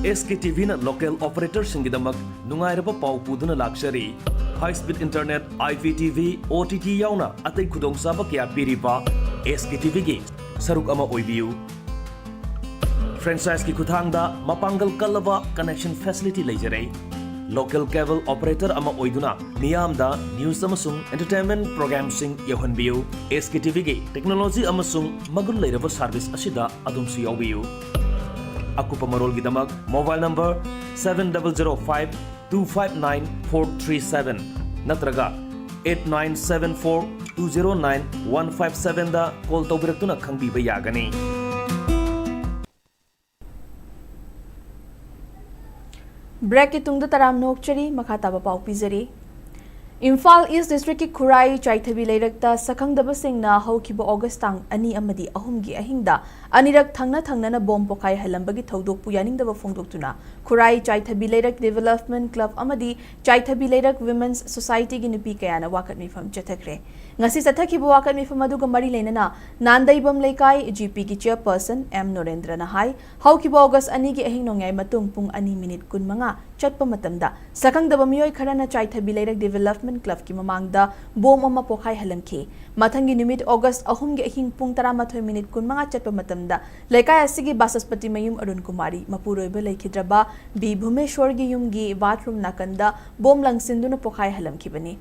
ꯑꯦꯁ ꯀꯦ ꯇꯤ ꯚꯤꯅ ꯂꯣꯀꯦꯜ ꯑꯣꯄꯔꯦꯇꯔꯁꯤꯡꯒꯤꯗꯃꯛ ꯅꯨꯡꯉꯥꯏꯔꯕ ꯄꯥꯎ ꯄꯨꯗꯨꯅ ꯂꯥꯛꯆꯔꯤ꯫ High speed internet, I P T V, O T T ꯌꯥꯎꯅ ꯑꯇꯩ ꯈꯨꯗꯣꯡꯆꯥꯕ ꯀꯌꯥ ꯄꯤꯔꯤꯕ ꯑꯦꯁ ꯀꯦ ꯇꯤ ꯚꯤꯒꯤ ꯁꯔꯨꯛ ꯑꯃ ꯑꯣꯏꯕꯤꯌꯨ꯫ ꯐ꯭ꯔꯦꯟꯆꯥꯏꯖꯀꯤ ꯈꯨꯠꯊꯥꯡꯗ ꯃꯄꯥꯡꯒꯜ ꯀꯜꯂꯕ ꯀꯅꯦꯛꯁꯟ ꯐꯦꯁꯤꯂꯤꯇꯤ ꯂꯩꯖꯔꯦ꯫ ꯂꯣꯀꯦꯜ ꯀꯦꯕꯜ ꯑꯣꯄꯔꯦꯇꯔ ꯑꯃ ꯑꯣꯏꯗꯨꯅ ꯃꯤꯌꯥꯝꯗ ꯅ꯭ꯌꯨꯁ ꯑꯃꯁꯨꯡ ꯑꯦꯟꯇꯔꯇꯦꯟꯃꯦꯟꯠ ꯄ꯭ꯔꯣꯒ꯭ꯔꯥꯝꯁꯤꯡ ꯌꯧꯍꯟꯕꯤꯌꯨ꯫ ꯑꯦꯁ ꯀꯦ ꯇꯤ ꯚꯤꯒꯤ ꯇꯦꯛꯅꯣꯂꯣꯖꯤ ꯑꯃꯁꯨꯡ ꯃꯒꯨꯟ ꯂꯩꯔꯕ ꯁꯔꯚꯤꯁ ꯑꯁꯤꯗ ꯑꯗꯣꯝꯁꯨ ꯌꯥꯎꯕꯤꯌꯨ꯫ ꯑꯀꯨꯞꯄ ꯃꯔꯣꯜꯒꯤꯗꯃꯛ mobile number seven double zero five two five nine four three seven ꯅꯠꯇ꯭ꯔꯒ eight nine seven four two zero nine one five ꯁꯚꯦꯟꯗ ꯀꯣꯜ ꯇꯧꯕꯤꯔꯛꯇꯨꯅ ꯈꯪꯕꯤꯕ ꯌꯥꯒꯅꯤ꯫ ꯕ꯭ꯔꯦꯛꯀꯤ ꯇꯨꯡꯗ ꯇꯔꯥꯝꯅ ꯑꯣꯛꯆꯔꯤ, ꯃꯈꯥ ꯇꯥꯕ ꯄꯥꯎ ꯄꯤꯖꯔꯤ꯫ ꯏꯝꯐꯥꯜ ꯏꯁ ꯗꯤꯁꯇ꯭ꯔꯤꯛꯀꯤ ꯈꯨꯔꯥꯏ ꯆꯥꯏꯊꯕꯤ ꯂꯩꯔꯛꯇ ꯁꯛꯈꯪꯗꯕꯁꯤꯡꯅ ꯍꯧꯈꯤꯕ ꯑꯣꯒꯁ ꯇꯥꯡ ꯑꯅꯤ ꯑꯃꯗꯤ ꯑꯍꯨꯝꯒꯤ ꯑꯍꯤꯡꯗ ꯑꯅꯤꯔꯛ ꯊꯪꯅ ꯊꯪꯅꯅ ꯕꯣꯝ ꯄꯣꯈꯥꯏꯍꯜꯂꯝꯕꯒꯤ ꯊꯧꯗꯣꯛꯄꯨ ꯌꯥꯅꯤꯡꯗꯕ ꯐꯣꯡꯗꯣꯛꯇꯨꯅ ꯈꯨꯔꯥꯏ ꯆꯥꯏꯊꯕꯤ ꯂꯩꯔꯛ ꯗꯤꯚꯦꯂꯞꯃꯦꯟꯠ ꯀ꯭ꯂꯕ ꯑꯃꯗꯤ ꯆꯥꯏꯊꯕꯤ ꯂꯩꯔꯛ ꯋꯤꯃꯦꯟꯁ ꯁꯣꯁꯥꯏꯇꯤꯒꯤ ꯅꯨꯄꯤ ꯀꯌꯥꯅ ꯋꯥꯀꯠ ꯃꯤꯐꯝ ꯆꯠꯊꯈ꯭ꯔꯦ꯫ ꯉꯁꯤ ꯆꯠꯊꯈꯤꯕ ꯋꯥꯀꯠ ꯃꯤꯐꯝ ꯑꯗꯨꯒ ꯃꯔꯤ ꯂꯩꯅꯅ ꯅꯥꯟꯗꯩꯕꯝ ꯂꯩꯀꯥꯏ ꯖꯤ ꯄꯤꯒꯤ ꯆꯤꯌꯔꯄꯔꯁꯟ ꯑꯦꯝ ꯅꯣꯔꯦꯟꯗ꯭ꯔꯅ ꯍꯥꯏ, ꯍꯧꯈꯤꯕ ꯑꯣꯒꯁ ꯑꯅꯤꯒꯤ ꯑꯍꯤꯡ ꯅꯣꯡꯌꯥꯏ ꯃꯇꯨꯡ ꯄꯨꯡ ꯑꯅꯤ ꯃꯤꯅꯤꯠ ꯀꯨꯟꯃꯉꯥ ꯆꯠꯄ ꯃꯇꯝꯗ ꯁꯛꯈꯪꯗꯕ ꯃꯤꯑꯣꯏ ꯈꯔꯅ ꯆꯥꯏꯊꯕꯤ ꯂꯩꯔꯛ ꯗꯤꯚꯦꯂꯞꯃꯦꯟ ꯀ꯭ꯂꯕꯀꯤ ꯃꯃꯥꯡꯗ ꯕꯣꯝ ꯑꯃ ꯄꯣꯈꯥꯏꯍꯜꯂꯝꯈꯤ꯫ ꯃꯊꯪꯒꯤ ꯅꯨꯃꯤꯠ ꯑꯣꯒꯁ ꯑꯍꯨꯝꯒꯤ ꯑꯍꯤꯡ ꯄꯨꯡ ꯇꯔꯥꯃꯥꯊꯣꯏ ꯃꯤꯅꯤꯠ ꯀꯨꯟꯃꯉꯥ ꯆꯠꯄ ꯃꯇꯝꯗ ꯂꯩꯀꯥꯏ ꯑꯁꯤꯒꯤ ꯕꯥꯁꯁꯄꯇꯤ ꯃꯌꯨꯝ ꯑꯔꯨꯟ ꯀꯨꯃꯥꯔꯤ ꯃꯄꯨꯔꯣꯏꯕ ꯂꯩꯈꯤꯗ꯭ꯔꯕ ꯕꯤ ꯚꯨꯃꯦꯁ꯭ꯋꯔꯒꯤ ꯌꯨꯝꯒꯤ ꯕꯥꯊꯔꯨꯝ ꯅꯥꯀꯟꯗ ꯕꯣꯝ ꯂꯪꯁꯤꯟꯗꯨꯅ ꯄꯣꯈꯥꯏꯍꯜꯂꯝꯈꯤꯕꯅꯤ꯫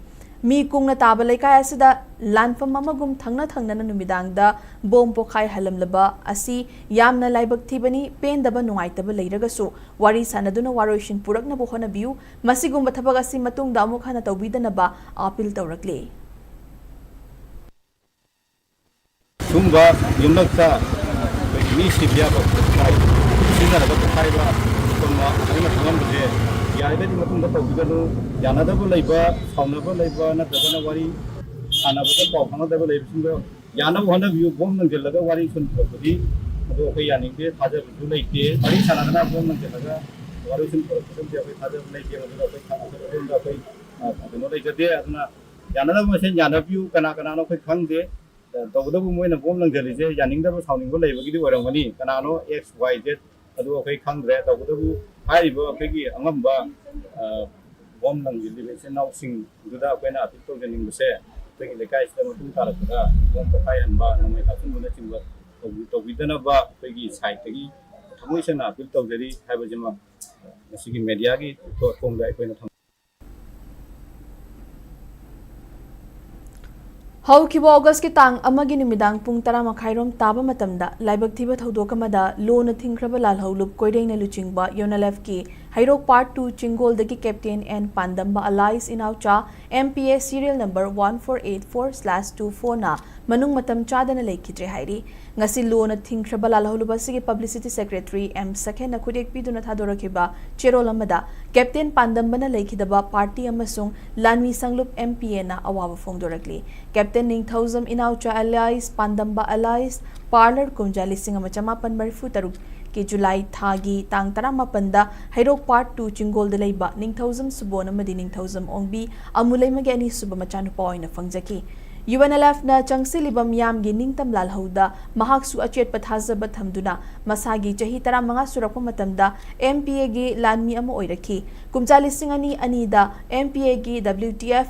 ꯃꯤ ꯀꯨꯡꯅ ꯇꯥꯕ ꯂꯩꯀꯥꯏ ꯑꯁꯤꯗ ꯂꯥꯟꯐꯝ ꯑꯃꯒꯨꯝ ꯊꯪꯅ ꯊꯪꯅꯅ ꯅꯨꯃꯤꯗꯥꯡꯗ ꯕꯣꯝ ꯄꯣꯈꯥꯏꯍꯜꯂꯝꯂꯕ ꯑꯁꯤ ꯌꯥꯝꯅ ꯂꯥꯏꯕꯛ ꯊꯤꯕꯅꯤ꯫ ꯄꯦꯟꯗꯕ ꯅꯨꯡꯉꯥꯏꯇꯕ ꯂꯩꯔꯒꯁꯨ ꯋꯥꯔꯤ ꯁꯥꯅꯗꯨꯅ ꯋꯥꯔꯣꯏꯁꯤꯟ ꯄꯨꯔꯛꯅꯕ ꯍꯣꯠꯅꯕꯤꯌꯨ꯫ ꯃꯁꯤꯒꯨꯝꯕ ꯊꯕꯛ ꯑꯁꯤ ꯃꯇꯨꯡꯗ ꯑꯃꯨꯛ ꯍꯟꯅ ꯇꯧꯕꯤꯗꯅꯕ ꯑꯥꯄꯤꯜ ꯇꯧꯔꯛꯂꯤ꯫ ꯁꯨꯝꯕ ꯌꯨꯝꯂꯛꯇ ꯑꯩꯈꯣꯏꯒꯤ ꯃꯤ ꯁꯤꯕ ꯌꯥꯕ ꯄꯣꯠ ꯁꯤꯖꯤꯟꯅꯔꯒ ꯄꯣꯈꯥꯏꯕ ꯁꯤꯒꯨꯝꯕ ꯑꯗꯨꯃꯥꯏꯅ ꯊꯣꯛꯍꯟꯕꯁꯦ ꯌꯥꯔꯤꯈꯩꯗꯤ ꯃꯇꯨꯡꯗ ꯇꯧꯕꯤꯒꯅꯨ꯫ ꯌꯥꯅꯗꯕ ꯂꯩꯕ, ꯁꯥꯎꯅꯕ ꯂꯩꯕ ꯅꯠꯇ꯭ꯔꯒꯅ ꯋꯥꯔꯤ ꯁꯥꯟꯅꯕꯗ ꯄꯥꯎ ꯐꯥꯎꯅꯗꯕ ꯂꯩꯕꯁꯤꯡꯗꯣ ꯌꯥꯅꯕ ꯍꯣꯠꯅꯕꯤꯌꯨ꯫ ꯕꯣꯝ ꯂꯪꯁꯤꯜꯂꯒ ꯋꯥꯔꯤ ꯁꯨꯝ ꯄꯨꯔꯛꯄꯗꯤ ꯑꯗꯨ ꯑꯩꯈꯣꯏ ꯌꯥꯅꯤꯡꯗꯦ, ꯊꯥꯖꯕꯁꯨ ꯂꯩꯇꯦ꯫ ꯋꯥꯔꯤ ꯁꯥꯟꯅꯗꯅ ꯕꯣꯝ ꯂꯪꯁꯤꯜꯂꯒ ꯋꯥꯔꯤ ꯁꯨꯝ ꯄꯨꯔꯛꯄꯗꯨꯗꯤ ꯑꯩꯈꯣꯏ ꯊꯥꯖꯕ ꯂꯩꯇꯦ꯫ ꯃꯗꯨꯗ ꯑꯩꯈꯣꯏ ꯊꯥꯡꯃꯩꯕꯟꯗ ꯑꯩꯈꯣꯏ, ꯑ, ꯀꯩꯅꯣ ꯂꯩꯖꯗꯦ꯫ ꯑꯗꯨꯅ ꯌꯥꯅꯗꯕ ꯃꯁꯦꯟ ꯌꯥꯅꯕꯤꯌꯨ꯫ ꯀꯅꯥ ꯀꯅꯥꯅꯣ ꯑꯩꯈꯣꯏ ꯈꯪꯗꯦ꯫ ꯑ, ꯇꯧꯕꯇꯕꯨ ꯃꯣꯏꯅ ꯕꯣꯝ ꯂꯪꯁꯤꯜꯂꯤꯁꯦ ꯌꯥꯅꯤꯡꯗꯕ ꯁꯥꯎꯅꯤꯡꯕ ꯂꯩꯕꯒꯤꯗꯤ ꯑꯣꯏꯔꯝꯒꯅꯤ꯫ ꯀꯅꯥꯅꯣ X Y Z ꯑꯗꯨ ꯑꯩꯈꯣꯏ ꯈꯪꯗ꯭ꯔꯦ꯫ ꯇꯧꯕꯇꯕꯨ ꯍꯥꯏꯔꯤꯕ ꯑꯩꯈꯣꯏꯒꯤ ꯑꯉꯝꯕ, ꯑ, ꯕꯣꯝ ꯂꯪꯁꯤꯜꯂꯤꯕ ꯏꯆꯤꯟ ꯏꯅꯥꯎꯁꯤꯡꯗꯨꯗ ꯑꯩꯈꯣꯏꯅ ꯑꯄꯤꯜ ꯇꯧꯖꯅꯤꯡꯕꯁꯦ, ꯑꯩꯈꯣꯏꯒꯤ ꯂꯩꯀꯥꯏꯁꯤꯗ ꯃꯇꯨꯡ ꯇꯥꯔꯛꯄꯗ ꯕꯣꯝ ꯄꯣꯈꯥꯏꯍꯟꯕ, ꯅꯣꯡꯃꯩ ꯀꯥꯞꯁꯤꯟꯕꯅꯆꯤꯡꯕ ꯇꯧꯕꯤ-, ꯇꯧꯕꯤꯗꯅꯕ ꯑꯩꯈꯣꯏꯒꯤ ꯁꯥꯏꯠꯇꯒꯤ ꯊꯃꯣꯏ ꯁꯦꯡꯅ ꯑꯄꯤꯜ ꯇꯧꯖꯔꯤ ꯍꯥꯏꯕꯁꯤꯃ ꯉꯁꯤꯒꯤ ꯃꯦꯗꯤꯌꯥꯒꯤ ꯊꯣꯡꯗ ꯑꯩꯈꯣꯏꯅ ꯊꯝ- ꯍꯧꯈꯤꯕ ꯑꯣꯒꯁꯀꯤ ꯇꯥꯡ ꯑꯃꯒꯤ ꯅꯨꯃꯤꯗꯥꯡ ꯄꯨꯡ ꯇꯔꯥ ꯃꯈꯥꯏꯔꯣꯝ ꯇꯥꯕ ꯃꯇꯝꯗ ꯂꯥꯏꯕꯛ ꯊꯤꯕ ꯊꯧꯗꯣꯛ ꯑꯃꯗ ꯂꯣꯅ ꯊꯤꯡꯈ꯭ꯔꯕ ꯂꯥꯜꯍꯧꯂꯨꯞ ꯀꯣꯏꯔꯦꯡꯅ ꯂꯨꯆꯤꯡꯕ UNLFꯀꯤ ꯍꯩꯔꯣꯛ Part Two ꯆꯤꯡꯒꯣꯜꯗꯒꯤ Captain N ꯄꯥꯟꯗꯝꯕ alias ꯏꯅꯥꯎꯆꯥ, M P S serial number one four eight four slash two four ꯅ ꯃꯅꯨꯡ ꯃꯇꯝ ꯆꯥꯗꯅ ꯂꯩꯈꯤꯗ꯭ꯔꯦ ꯍꯥꯏꯔꯤ꯫ ꯉꯁꯤ ꯂꯣꯅ ꯊꯤꯡꯈ꯭ꯔꯕ ꯂꯥꯜꯍꯧꯂꯨꯞ ꯑꯁꯤꯒꯤ publicity secretary M ꯁꯈꯦꯟꯅ ꯈꯨꯠꯌꯦꯛ ꯄꯤꯗꯨꯅ ꯊꯥꯗꯣꯔꯛꯈꯤꯕ ꯆꯦꯔꯣꯜ ꯑꯃꯗ Captain ꯄꯥꯟꯗꯝꯕꯅ ꯂꯩꯈꯤꯗꯕ party ꯑꯃꯁꯨꯡ ꯂꯥꯟꯃꯤ ꯁꯪꯂꯨꯞ M P Aꯅ ꯑꯋꯥꯕ ꯐꯣꯡꯗꯣꯔꯛꯂꯤ꯫ Captain ꯅꯤꯡꯊꯧꯖꯝ ꯏꯅꯥꯎꯆꯥ alias ꯄꯥꯟꯗꯝꯕ alias Parlour ꯀꯨꯝꯖꯥ ꯂꯤꯁꯤꯡ ꯑꯃ ꯆꯃꯥꯄꯟ ꯃꯔꯤꯐꯨ ꯇꯔꯨꯛꯀꯤ ꯖꯨꯂꯥꯏ ꯊꯥꯒꯤ ꯇꯥꯡ ꯇꯔꯥꯃꯥꯄꯟꯗ ꯍꯩꯔꯣꯛ Part Two ꯆꯤꯡꯒꯣꯜꯗ ꯂꯩꯕ ꯅꯤꯡꯊꯧꯖꯝ ꯁꯨꯕꯣꯟ ꯑꯃꯗꯤ ꯅꯤꯡꯊꯧꯖꯝ ꯑꯣꯡꯕꯤ ꯑꯃꯨꯂꯩꯃꯒꯤ ꯑꯅꯤꯁꯨꯕ ꯃꯆꯥꯅꯨꯄꯥ ꯑꯣꯏꯅ ꯐꯪꯖꯈꯤ꯫ UNLFꯅ ꯆꯪꯁꯤꯜꯂꯤꯕ ꯃꯤꯌꯥꯝꯒꯤ ꯅꯤꯡꯇꯝ ꯂꯥꯜꯍꯧꯗ ꯃꯍꯥꯛꯁꯨ ꯑꯆꯦꯠꯄ ꯊꯥꯖꯕ ꯊꯝꯗꯨꯅ ꯃꯁꯥꯒꯤ ꯆꯍꯤ ꯇꯔꯥꯃꯉꯥ ꯁꯨꯔꯛꯄ ꯃꯇꯝꯗ MPAꯒꯤ ꯂꯥꯟꯃꯤ ꯑꯃ ꯑꯣꯏꯔꯛꯈꯤ꯫ ꯀꯨꯝꯖꯥ ꯂꯤꯁꯤꯡ ꯑꯅꯤ ꯑꯅꯤꯗ MPAꯒꯤ WTF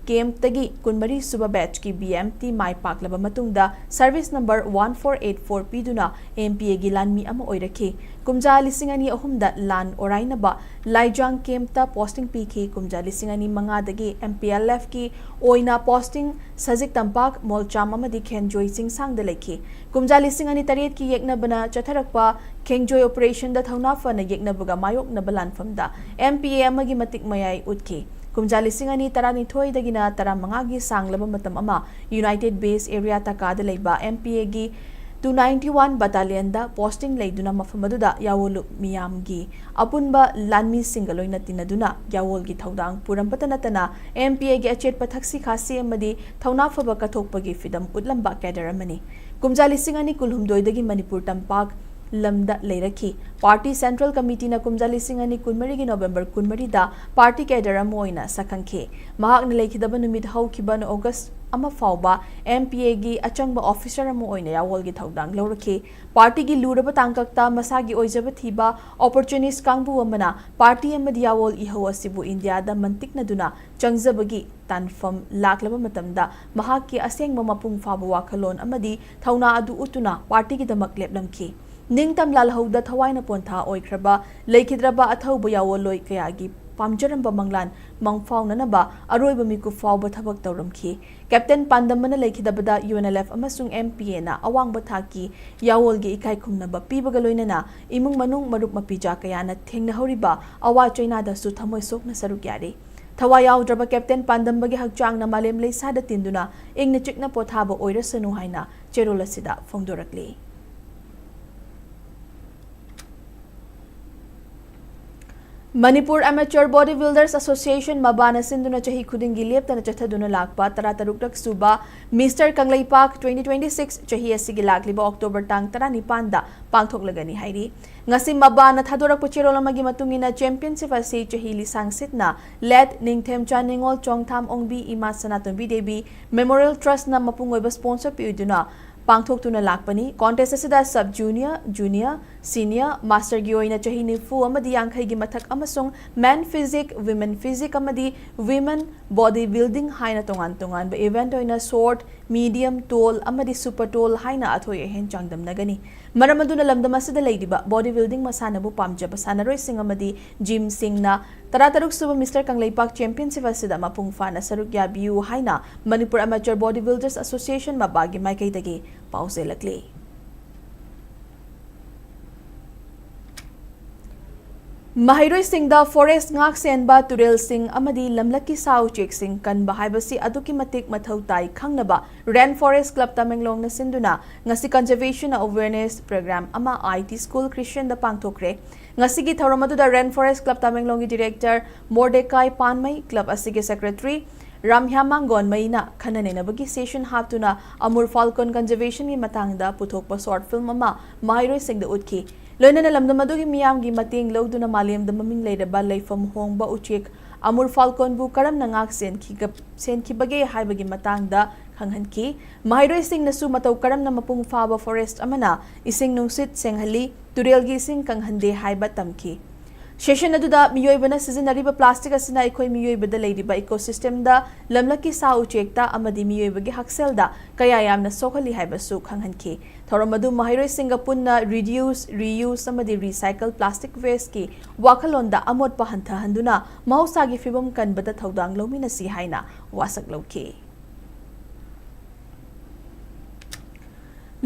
campꯇꯒꯤ ꯀꯨꯟꯃꯔꯤ ꯁꯨꯕ batchꯀꯤ BMT ꯃꯥꯏ ꯄꯥꯛꯂꯕ ꯃꯇꯨꯡꯗ service number one four eight four ꯄꯤꯗꯨꯅ MPAꯒꯤ ꯂꯥꯟꯃꯤ ꯑꯃ ꯑꯣꯏꯔꯛꯈꯤ꯫ ꯀꯨꯝꯖꯥ ꯂꯤꯁꯤꯡ ꯑꯅꯤ ꯑꯍꯨꯝꯗ ꯂꯥꯟ ꯑꯣꯔꯥꯏꯅꯕ ꯂꯥꯏꯖꯥꯡ campꯇ posting ꯄꯤꯈꯤ꯫ ꯀꯨꯝꯖꯥ ꯂꯤꯁꯤꯡ ꯑꯅꯤ ꯃꯉꯥꯗꯒꯤ MPLFꯀꯤ ꯑꯣꯏꯅ posting ꯁꯖꯤꯛ ꯇꯝꯄꯥꯛ, ꯃꯣꯜꯆꯥꯝ ꯑꯃꯗꯤ ꯈꯦꯟꯖꯣꯏ ꯆꯤꯡꯁꯥꯡꯗ ꯂꯩꯈꯤ꯫ ꯀꯨꯝꯖꯥ ꯂꯤꯁꯤꯡ ꯑꯅꯤ ꯇꯔꯦꯠꯀꯤ ꯌꯦꯛꯅꯕꯅ ꯆꯠꯊꯔꯛꯄ ꯈꯦꯡꯖꯣꯏ operationꯗ ꯊꯧꯅꯥ ꯐꯅ ꯌꯦꯛꯅꯕꯒ ꯃꯥꯌꯣꯛꯅꯕ ꯂꯥꯟꯐꯝꯗ MPA ꯑꯃꯒꯤ ꯃꯇꯤꯛ ꯃꯌꯥꯏ ꯎꯠꯈꯤ꯫ ꯀꯨꯝꯖꯥ ꯂꯤꯁꯤꯡ ꯑꯅꯤ ꯇꯔꯥꯅꯤꯊꯣꯏꯗꯒꯤꯅ ꯇꯔꯥꯃꯉꯥꯒꯤ ꯁꯥꯡꯂꯕ ꯃꯇꯝ ꯑꯃ United Base Area ꯇꯀꯥꯗ ꯂꯩꯕ MPAꯒꯤ two ninety one battalionꯗ posting ꯂꯩꯗꯨꯅ ꯃꯐꯝ ꯑꯗꯨꯗ ꯌꯥꯋꯣꯜꯂꯨꯞ ꯃꯤꯌꯥꯝꯒꯤ ꯑꯄꯨꯟꯕ ꯂꯥꯟꯃꯤꯁꯤꯡꯒ ꯂꯣꯏꯅ ꯇꯤꯟꯅꯗꯨꯅ ꯌꯥꯋꯣꯜꯒꯤ ꯊꯧꯗꯥꯡ ꯄꯨꯔꯝꯕꯇ ꯅꯠꯇꯅ MPAꯒꯤ ꯑꯆꯦꯠꯄ ꯊꯛꯁꯤ ꯈꯥꯁꯤ ꯑꯃꯗꯤ ꯊꯧꯅꯥ ꯐꯕ ꯀꯠꯊꯣꯛꯄꯒꯤ ꯐꯤꯗꯝ ꯎꯠꯂꯝꯕ cadre ꯑꯃꯅꯤ꯫ ꯀꯨꯝꯖꯥ ꯂꯤꯁꯤꯡ ꯑꯅꯤ ꯀꯨꯟꯍꯨꯝꯗꯣꯏꯗꯒꯤ ꯃꯅꯤꯄꯨꯔ ꯇꯝꯄꯥꯛ ꯂꯝꯗ ꯂꯩꯔꯛꯈꯤ꯫ Party Central Committeeꯅ ꯀꯨꯝꯖꯥ ꯂꯤꯁꯤꯡ ꯑꯅꯤ ꯀꯨꯟꯃꯔꯤꯒꯤ November ꯀꯨꯟꯃꯔꯤꯗ party cadre ꯑꯃ ꯑꯣꯏꯅ ꯁꯛꯈꯪꯈꯤ꯫ ꯃꯍꯥꯛꯅ ꯂꯩꯈꯤꯗꯕ ꯅꯨꯃꯤꯠ ꯍꯧꯈꯤꯕ August ꯑꯃ ꯐꯥꯎꯕ MPAꯒꯤ ꯑꯆꯪꯕ officer ꯑꯃ ꯑꯣꯏꯅ ꯌꯥꯋꯣꯜꯒꯤ ꯊꯧꯗꯥꯡ ꯂꯧꯔꯛꯈꯤ꯫ Partyꯒꯤ ꯂꯨꯔꯕ ꯇꯥꯡꯀꯛꯇ ꯃꯁꯥꯒꯤ ꯑꯣꯏꯖꯕ ꯊꯤꯕ opportunist ꯀꯥꯡꯕꯨ ꯑꯃꯅ party ꯑꯃꯗꯤ ꯌꯥꯋꯣꯜ ꯏꯍꯧ ꯑꯁꯤꯕꯨ ꯏꯟꯗꯤꯌꯥꯗ ꯃꯟꯇꯤꯛꯅꯗꯨꯅ ꯆꯪꯖꯕꯒꯤ ꯇꯥꯟꯐꯝ ꯂꯥꯛꯂꯕ ꯃꯇꯝꯗ ꯃꯍꯥꯛꯀꯤ ꯑꯁꯦꯡꯕ ꯃꯄꯨꯡ ꯐꯥꯕ ꯋꯥꯈꯜꯂꯣꯟ ꯑꯃꯗꯤ ꯊꯧꯅꯥ ꯑꯗꯨ ꯎꯠꯇꯨꯅ partyꯒꯤꯗꯃꯛ ꯂꯦꯞꯂꯝꯈꯤ꯫ ꯅꯤꯡꯇꯝ ꯂꯥꯜꯍꯧꯗ ꯊꯋꯥꯏꯅ ꯄꯣꯟꯊꯥ ꯑꯣꯏꯈ꯭ꯔꯕ ꯂꯩꯈꯤꯗ꯭ꯔꯕ ꯑꯊꯧꯕ ꯌꯥꯋꯣꯜꯂꯣꯏ ꯀꯌꯥꯒꯤ ꯄꯥꯝꯖꯔꯝꯕ ꯃꯪꯂꯥꯟ ꯃꯪꯐꯥꯎꯅꯅꯕ ꯑꯔꯣꯏꯕ ꯃꯤꯀꯨꯞ ꯐꯥꯎꯕ ꯊꯕꯛ ꯇꯧꯔꯝꯈꯤ꯫ Captain ꯄꯥꯟꯗꯝꯕꯅ ꯂꯩꯈꯤꯗꯕꯗ UNLF ꯑꯃꯁꯨꯡ MPAꯅ ꯑꯋꯥꯡꯕ ꯊꯥꯛꯀꯤ ꯌꯥꯋꯣꯜꯒꯤ ꯏꯀꯥꯏ ꯈꯨꯝꯅꯕ ꯄꯤꯕꯒ ꯂꯣꯏꯅꯅ ꯏꯃꯨꯡ ꯃꯅꯨꯡ ꯃꯔꯨꯞ ꯃꯄꯤꯖꯥ ꯀꯌꯥꯅ ꯊꯦꯡꯅꯍꯧꯔꯤꯕ ꯑꯋꯥ ꯆꯩꯅꯥꯗꯁꯨ ꯊꯃꯣꯏ ꯁꯣꯛꯅ ꯁꯔꯨꯛ ꯌꯥꯔꯤ꯫ ꯊꯋꯥꯏ ꯌꯥꯎꯗ꯭ꯔꯕ Captain ꯄꯥꯟꯗꯝꯕꯒꯤ ꯍꯛꯆꯥꯡꯅ ꯃꯥꯂꯦꯝ ꯂꯩꯁꯥꯗ ꯇꯤꯟꯗꯨꯅ ꯏꯪꯅ ꯆꯤꯛꯅ ꯄꯣꯊꯥꯕ ꯑꯣꯏꯔꯁꯅꯨ ꯍꯥꯏꯅ ꯆꯦꯔꯣꯜ ꯑꯁꯤꯗ ꯐꯣꯡꯗꯣꯔꯛꯂꯤ꯫ Manipur Amateur Body Builders Association, ꯃꯕꯥꯅ ꯁꯤꯟꯗꯨꯅ ꯆꯍꯤ ꯈꯨꯗꯤꯡꯒꯤ ꯂꯦꯞꯇꯅ ꯆꯠꯊꯗꯨꯅ ꯂꯥꯛꯄ ꯇꯔꯥꯇꯔꯨꯛꯂꯛ ꯁꯨꯕ Mister ꯀꯪꯂꯩꯄꯥꯛ twenty twenty-six ꯆꯍꯤ ꯑꯁꯤꯒꯤ ꯂꯥꯛꯂꯤꯕ ꯑꯣꯛꯇꯣꯕꯔ ꯇꯥꯡ ꯇꯔꯥꯅꯤꯄꯥꯟꯗ ꯄꯥꯡꯊꯣꯛꯂꯒꯅꯤ ꯍꯥꯏꯔꯤ꯫ ꯉꯁꯤ ꯃꯕꯥꯅ ꯊꯥꯗꯣꯔꯛꯄ ꯆꯦꯔꯣꯜ ꯑꯃꯒꯤ ꯃꯇꯨꯡ ꯏꯟꯅ, championship ꯑꯁꯤ ꯆꯍꯤ ꯂꯤꯁꯥꯡ ꯁꯤꯠꯅ ꯂꯦꯠ ꯅꯤꯡꯊꯦꯝꯆꯥ ꯅꯤꯉꯣꯜ ꯆꯣꯡꯊꯥꯝ ꯑꯣꯡꯕꯤ ꯏꯃꯥ ꯁꯅꯥꯇꯣꯝꯕꯤ ꯗꯦꯕꯤ Memorial Trustꯅ ꯃꯄꯨꯡ ꯑꯣꯏꯕ sponsor ꯄꯤꯗꯨꯅ ꯄꯥꯡꯊꯣꯛꯇꯨꯅ ꯂꯥꯛꯄꯅꯤ꯫ Contest ꯑꯁꯤꯗ sub junior, junior, senior, masterꯒꯤ ꯑꯣꯏꯅ ꯆꯍꯤ ꯅꯤꯐꯨ ꯑꯃꯗꯤ ꯌꯥꯡꯈꯩꯒꯤ ꯃꯊꯛ ꯑꯃꯁꯨꯡ men physique, women physique ꯑꯃꯗꯤ women body building ꯍꯥꯏꯅ ꯇꯣꯉꯥꯟ ꯇꯣꯉꯥꯟꯕ event ꯑꯣꯏꯅ short, medium, tall ꯑꯃꯗꯤ super tall ꯍꯥꯏꯅ ꯑꯊꯣꯏ ꯑꯍꯦꯟ ꯆꯥꯡꯗꯝꯅꯒꯅꯤ꯫ ꯃꯔꯝ ꯑꯗꯨꯅ ꯂꯝꯗꯝ ꯑꯁꯤꯗ ꯂꯩꯔꯤꯕ body building ꯃꯁꯥꯟꯅꯕꯨ ꯄꯥꯝꯖꯕ ꯁꯥꯟꯅꯔꯣꯏꯁꯤꯡ ꯑꯃꯗꯤ gymꯁꯤꯡꯅ ꯇꯔꯥꯇꯔꯨꯛ ꯁꯨꯕ Mister ꯀꯪꯂꯩꯄꯥꯛ championship ꯑꯁꯤꯗ ꯃꯄꯨꯡ ꯐꯥꯅ ꯁꯔꯨꯛ ꯌꯥꯕꯤꯌꯨ ꯍꯥꯏꯅ Manipur Amateur Body Builders Association ꯃꯕꯥꯒꯤ ꯃꯥꯏꯀꯩꯗꯒꯤ ꯄꯥꯎꯖꯦꯜꯂꯛꯂꯤ꯫ ꯃꯍꯩꯔꯣꯏꯁꯤꯡꯗ forest ꯉꯥꯛ ꯁꯦꯟꯕ, ꯇꯨꯔꯦꯜꯁꯤꯡ ꯑꯃꯗꯤ ꯂꯝꯂꯛꯀꯤ ꯁꯥ ꯎꯆꯦꯛꯁꯤꯡ ꯀꯟꯕ ꯍꯥꯏꯕꯁꯤ ꯑꯗꯨꯛꯀꯤ ꯃꯇꯤꯛ ꯃꯊꯧ ꯇꯥꯏ ꯈꯪꯅꯕ Rain Forest Club ꯇꯃꯦꯡꯂꯣꯡꯅ ꯁꯤꯟꯗꯨꯅ ꯉꯁꯤ conservation awareness program ꯑꯃ I T School Christianꯗ ꯄꯥꯡꯊꯣꯛꯈ꯭ꯔꯦ꯫ ꯉꯁꯤꯒꯤ ꯊꯧꯔꯝ ꯑꯗꯨꯗ Rain Forest Club ꯇꯃꯦꯡꯂꯣꯡꯒꯤ director ꯃꯣꯔꯗꯦꯀꯥꯏ ꯄꯥꯟꯃꯩ, club ꯑꯁꯤꯒꯤ secretary ꯔꯥꯝꯍ꯭ꯌꯥꯃꯥꯡ ꯒꯣꯟꯃꯩꯅ ꯈꯟꯅ ꯅꯩꯅꯕꯒꯤ session ꯍꯥꯞꯇꯨꯅ Amur Falcon conservationꯒꯤ ꯃꯇꯥꯡꯗ ꯄꯨꯊꯣꯛꯄ short film ꯑꯃ ꯃꯍꯩꯔꯣꯏꯁꯤꯡꯗ ꯎꯠꯈꯤ꯫ ꯂꯣꯏꯅꯅ ꯂꯝꯗꯝ ꯑꯗꯨꯒꯤ ꯃꯤꯌꯥꯝꯒꯤ ꯃꯇꯦꯡ ꯂꯧꯗꯨꯅ ꯃꯥꯂꯦꯝꯗ ꯃꯃꯤꯡ ꯂꯩꯔꯕ ꯂꯩꯐꯝ ꯍꯣꯡꯕ ꯎꯆꯦꯛ Amur Falconꯕꯨ ꯀꯔꯝꯅ ꯉꯥꯛ ꯁꯦꯟꯈꯤꯒ-, ꯁꯦꯟꯈꯤꯕꯒꯦ ꯍꯥꯏꯕꯒꯤ ꯃꯇꯥꯡꯗ ꯈꯪꯍꯟꯈꯤ꯫ ꯃꯍꯩꯔꯣꯏꯁꯤꯡꯅꯁꯨ ꯃꯇꯧ ꯀꯔꯝꯅ ꯃꯄꯨꯡ ꯐꯥꯕ forest ꯑꯃꯅ ꯏꯁꯤꯡ ꯅꯨꯡꯁꯤꯠ ꯁꯦꯡꯍꯜꯂꯤ, ꯇꯨꯔꯦꯜꯒꯤ ꯏꯁꯤꯡ ꯀꯪꯍꯟꯗꯦ ꯍꯥꯏꯕ ꯇꯝꯈꯤ꯫ Session ꯑꯗꯨꯗ ꯃꯤꯑꯣꯏꯕꯅ ꯁꯤꯖꯤꯟꯅꯔꯤꯕ plastic ꯑꯁꯤꯅ ꯑꯩꯈꯣꯏ ꯃꯤꯑꯣꯏꯕꯗ ꯂꯩꯔꯤꯕ ecosystemꯗ ꯂꯝꯂꯛꯀꯤ ꯁꯥ ꯎꯆꯦꯛꯇ ꯑꯃꯗꯤ ꯃꯤꯑꯣꯏꯕꯒꯤ ꯍꯛꯁꯦꯜꯗ ꯀꯌꯥ ꯌꯥꯝꯅ ꯁꯣꯛꯍꯜꯂꯤ ꯍꯥꯏꯕꯁꯨ ꯈꯪꯍꯟꯈꯤ꯫ ꯊꯧꯔꯝ ꯑꯗꯨ ꯃꯍꯩꯔꯣꯏꯁꯤꯡꯒ ꯄꯨꯟꯅ reduce, reuse ꯑꯃꯗꯤ recycle plastic wasteꯀꯤ ꯋꯥꯈꯜꯂꯣꯟꯗ ꯑꯃꯣꯠꯄ ꯍꯟꯊꯍꯟꯗꯨꯅ ꯃꯍꯧꯁꯥꯒꯤ ꯐꯤꯕꯝ ꯀꯟꯕꯗ ꯊꯧꯗꯥꯡ ꯂꯧꯃꯤꯟꯅꯁꯤ ꯍꯥꯏꯅ ꯋꯥꯁꯛ ꯂꯧꯈꯤ꯫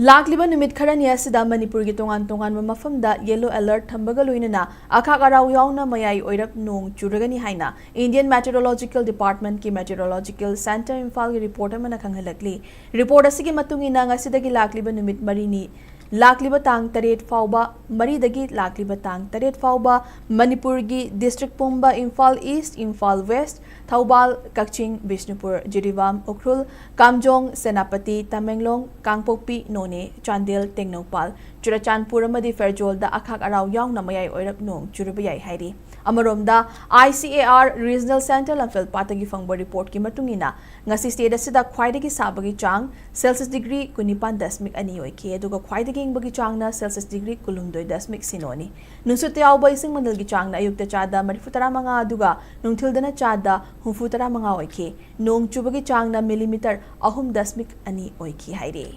ꯂꯥꯛꯂꯤꯕ ꯅꯨꯃꯤꯠ ꯈꯔꯅꯤ ꯑꯁꯤꯗ ꯃꯅꯤꯄꯨꯔꯒꯤ ꯇꯣꯉꯥꯟ ꯇꯣꯉꯥꯟꯕ ꯃꯐꯝꯗ yellow alert ꯊꯝꯕꯒ ꯂꯣꯏꯅꯅ ꯑꯈꯥꯛ ꯑꯔꯥꯎ ꯌꯥꯎꯅ ꯃꯌꯥꯏ ꯑꯣꯏꯔꯞ ꯅꯣꯡ ꯆꯨꯔꯒꯅꯤ ꯍꯥꯏꯅ Indian Meteorological Departmentꯀꯤ Meteorological Centre ꯏꯝꯐꯥꯜꯒꯤ report ꯑꯃꯅ ꯈꯪꯍꯜꯂꯛꯂꯤ꯫ Report ꯑꯁꯤꯒꯤ ꯃꯇꯨꯡ ꯏꯟꯅ ꯉꯁꯤꯗꯒꯤ ꯂꯥꯛꯂꯤꯕ ꯅꯨꯃꯤꯠ ꯃꯔꯤꯅꯤ ꯂꯥꯛꯂꯤꯕ ꯇꯥꯡ ꯇꯔꯦꯠ ꯐꯥꯎꯕ, ꯃꯔꯤꯗꯒꯤ ꯂꯥꯛꯂꯤꯕ ꯇꯥꯡ ꯇꯔꯦꯠ ꯐꯥꯎꯕ ꯃꯅꯤꯄꯨꯔꯒꯤ district ꯄꯨꯝꯕ, ꯏꯝꯐꯥꯜ East, ꯏꯝꯐꯥꯜ West, ꯊꯧꯕꯥꯜ, ꯀꯛꯆꯤꯡ, ꯕꯤꯁꯅꯨꯄꯨꯔ, ꯖꯤꯔꯤꯕꯥꯝ, ꯎꯈ꯭ꯔꯨꯜ, ꯀꯥꯝꯖꯣꯡ, ꯁꯦꯅꯥꯄꯇꯤ, ꯇꯃꯦꯡꯂꯣꯡ, ꯀꯥꯡꯄꯣꯛꯄꯤ, ꯅꯣꯅꯦ, ꯆꯥꯟꯗꯦꯜ, ꯇꯦꯡꯅꯧꯄꯥꯜ, ꯆꯨꯔꯆꯥꯟꯄꯨꯔ ꯑꯃꯗꯤ ꯐꯦꯔꯖꯣꯜꯗ ꯑꯈꯥꯛ ꯑꯔꯥꯎ ꯌꯥꯎꯅ ꯃꯌꯥꯏ ꯑꯣꯏꯔꯞ ꯅꯣꯡ ꯆꯨꯔꯨꯕ ꯌꯥꯏ ꯍꯥꯏꯔꯤ꯫ ꯑꯃꯔꯣꯝꯗ, I C A R Regional Centre ꯂꯝꯐꯦꯜꯄꯥꯠꯇꯒꯤ ꯐꯪꯕ reportꯀꯤ ꯃꯇꯨꯡ ꯏꯟꯅ, ꯉꯁꯤ state ꯑꯁꯤꯗ ꯈ꯭ꯋꯥꯏꯗꯒꯤ ꯁꯥꯕꯒꯤ ꯆꯥꯡ Celsius degree ꯀꯨꯟꯅꯤꯄꯥꯟ ꯗꯁꯃꯤꯛ ꯑꯅꯤ ꯑꯣꯏꯈꯤ, ꯑꯗꯨꯒ ꯈ꯭ꯋꯥꯏꯗꯒꯤ ꯏꯪꯕꯒꯤ ꯆꯥꯡꯅ Celsius degree ꯀꯨꯟꯍꯨꯝꯗꯣꯏ ꯗꯁꯃꯤꯛ ꯁꯤꯅꯣꯅꯤ꯫ ꯅꯨꯡꯁꯤꯠꯇ ꯌꯥꯎꯕ ꯏꯁꯤꯡ ꯃꯅꯤꯜꯒꯤ ꯆꯥꯡꯅ ꯑꯌꯨꯛꯇ ꯆꯥꯗ ꯃꯔꯤꯐꯨ ꯇꯔꯥꯃꯉꯥ ꯑꯗꯨꯒ ꯅꯨꯡꯊꯤꯜꯗꯅ ꯆꯥꯗ ꯍꯨꯝꯐꯨ ꯇꯔꯥꯃꯉꯥ ꯑꯣꯏꯈꯤ꯫ ꯅꯣꯡ ꯆꯨꯕꯒꯤ ꯆꯥꯡꯅ millimeter ꯑꯍꯨꯝ ꯗꯁꯃꯤꯛ ꯑꯅꯤ ꯑꯣꯏꯈꯤ ꯍꯥꯏꯔꯤ꯫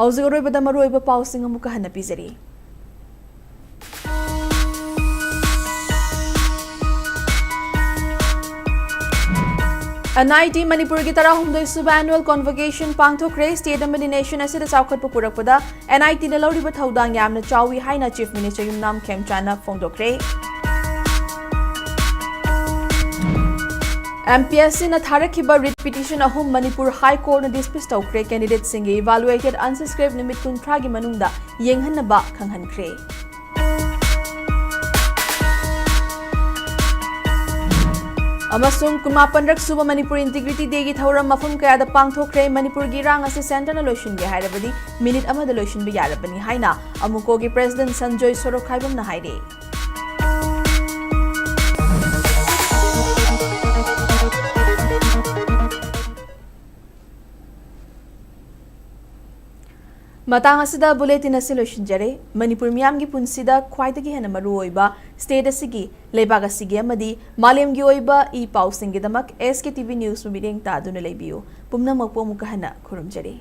ꯍꯧꯖꯤꯛ ꯑꯔꯣꯏꯕꯗ ꯃꯔꯨꯑꯣꯏꯕ ꯄꯥꯎꯁꯤꯡ ꯑꯃꯨꯛꯀ ꯍꯟꯅ ꯄꯤꯖꯔꯤ꯫ N I T ꯃꯅꯤꯄꯨꯔꯒꯤ ꯇꯔꯥꯍꯨꯝꯗꯣꯏ ꯁꯨꯕ annual convocation ꯄꯥꯡꯊꯣꯛꯈ꯭ꯔꯦ꯫ State ꯑꯃꯗꯤ nation ꯑꯁꯤꯗ ꯆꯥꯎꯈꯠꯄ ꯄꯨꯔꯛꯄꯗ N I Tꯅ ꯂꯧꯔꯤꯕ ꯊꯧꯗꯥꯡ ꯌꯥꯝꯅ ꯆꯥꯎꯏ ꯍꯥꯏꯅ Chief Minister ꯌꯨꯝꯅꯥꯝ ꯈꯦꯝꯆꯥꯅ ꯐꯣꯡꯗꯣꯛꯈ꯭ꯔꯦ꯫ M P S Cꯅ ꯊꯥꯔꯛꯈꯤꯕ writ petition ꯑꯍꯨꯝ ꯃꯅꯤꯄꯨꯔ High Courtꯅ dismiss ꯇꯧꯈ꯭ꯔꯦ꯫ Candidateꯁꯤꯡꯒꯤ evaluated answer script ꯅꯨꯃꯤꯠ ꯀꯨꯟꯊ꯭ꯔꯥꯒꯤ ꯃꯅꯨꯡꯗ ꯌꯦꯡꯍꯟꯅꯕ ꯈꯪꯍꯟꯈ꯭ꯔꯦ꯫ ꯑꯃꯁꯨꯡ ꯀꯨꯟꯃꯥꯄꯟꯔꯛ ꯁꯨꯕ ꯃꯅꯤꯄꯨꯔ Integrity Dayꯒꯤ ꯊꯧꯔꯝ ꯃꯐꯝ ꯀꯌꯥꯗ ꯄꯥꯡꯊꯣꯛꯈ꯭ꯔꯦ꯫ ꯃꯅꯤꯄꯨꯔꯒꯤ ꯏꯔꯥꯡ ꯑꯁꯤ centreꯅ ꯂꯣꯏꯁꯤꯟꯒꯦ ꯍꯥꯏꯔꯕꯗꯤ minute ꯑꯃꯗ ꯂꯣꯏꯁꯤꯟꯕ ꯌꯥꯔꯕꯅꯤ ꯍꯥꯏꯅ ꯑꯃꯨꯀꯣꯒꯤ president ꯁꯟꯖꯣꯏ ꯁꯣꯔꯣꯛꯈꯥꯏꯕꯝꯅ ꯍꯥꯏꯔꯤ꯫ ꯃꯇꯥꯡ ꯑꯁꯤꯗ bulletin ꯑꯁꯤ ꯂꯣꯏꯁꯤꯟꯖꯔꯦ꯫ ꯃꯅꯤꯄꯨꯔ ꯃꯤꯌꯥꯝꯒꯤ ꯄꯨꯟꯁꯤꯗ ꯈ꯭ꯋꯥꯏꯗꯒꯤ ꯍꯦꯟꯅ ꯃꯔꯨꯑꯣꯏꯕ state ꯑꯁꯤꯒꯤ, ꯂꯩꯕꯥꯛ ꯑꯁꯤꯒꯤ ꯑꯃꯗꯤ ꯃꯥꯂꯦꯝꯒꯤ ꯑꯣꯏꯕ E ꯄꯥꯎꯁꯤꯡꯒꯤꯗꯃꯛ S K T V Newsꯕꯨ ꯃꯤꯠꯌꯦꯡ ꯇꯥꯗꯨꯅ ꯂꯩꯕꯤꯌꯨ꯫ ꯄꯨꯝꯅꯃꯛꯄꯨ ꯑꯃꯨꯛꯀ ꯍꯟꯅ ꯈꯨꯔꯨꯝꯖꯔꯤ꯫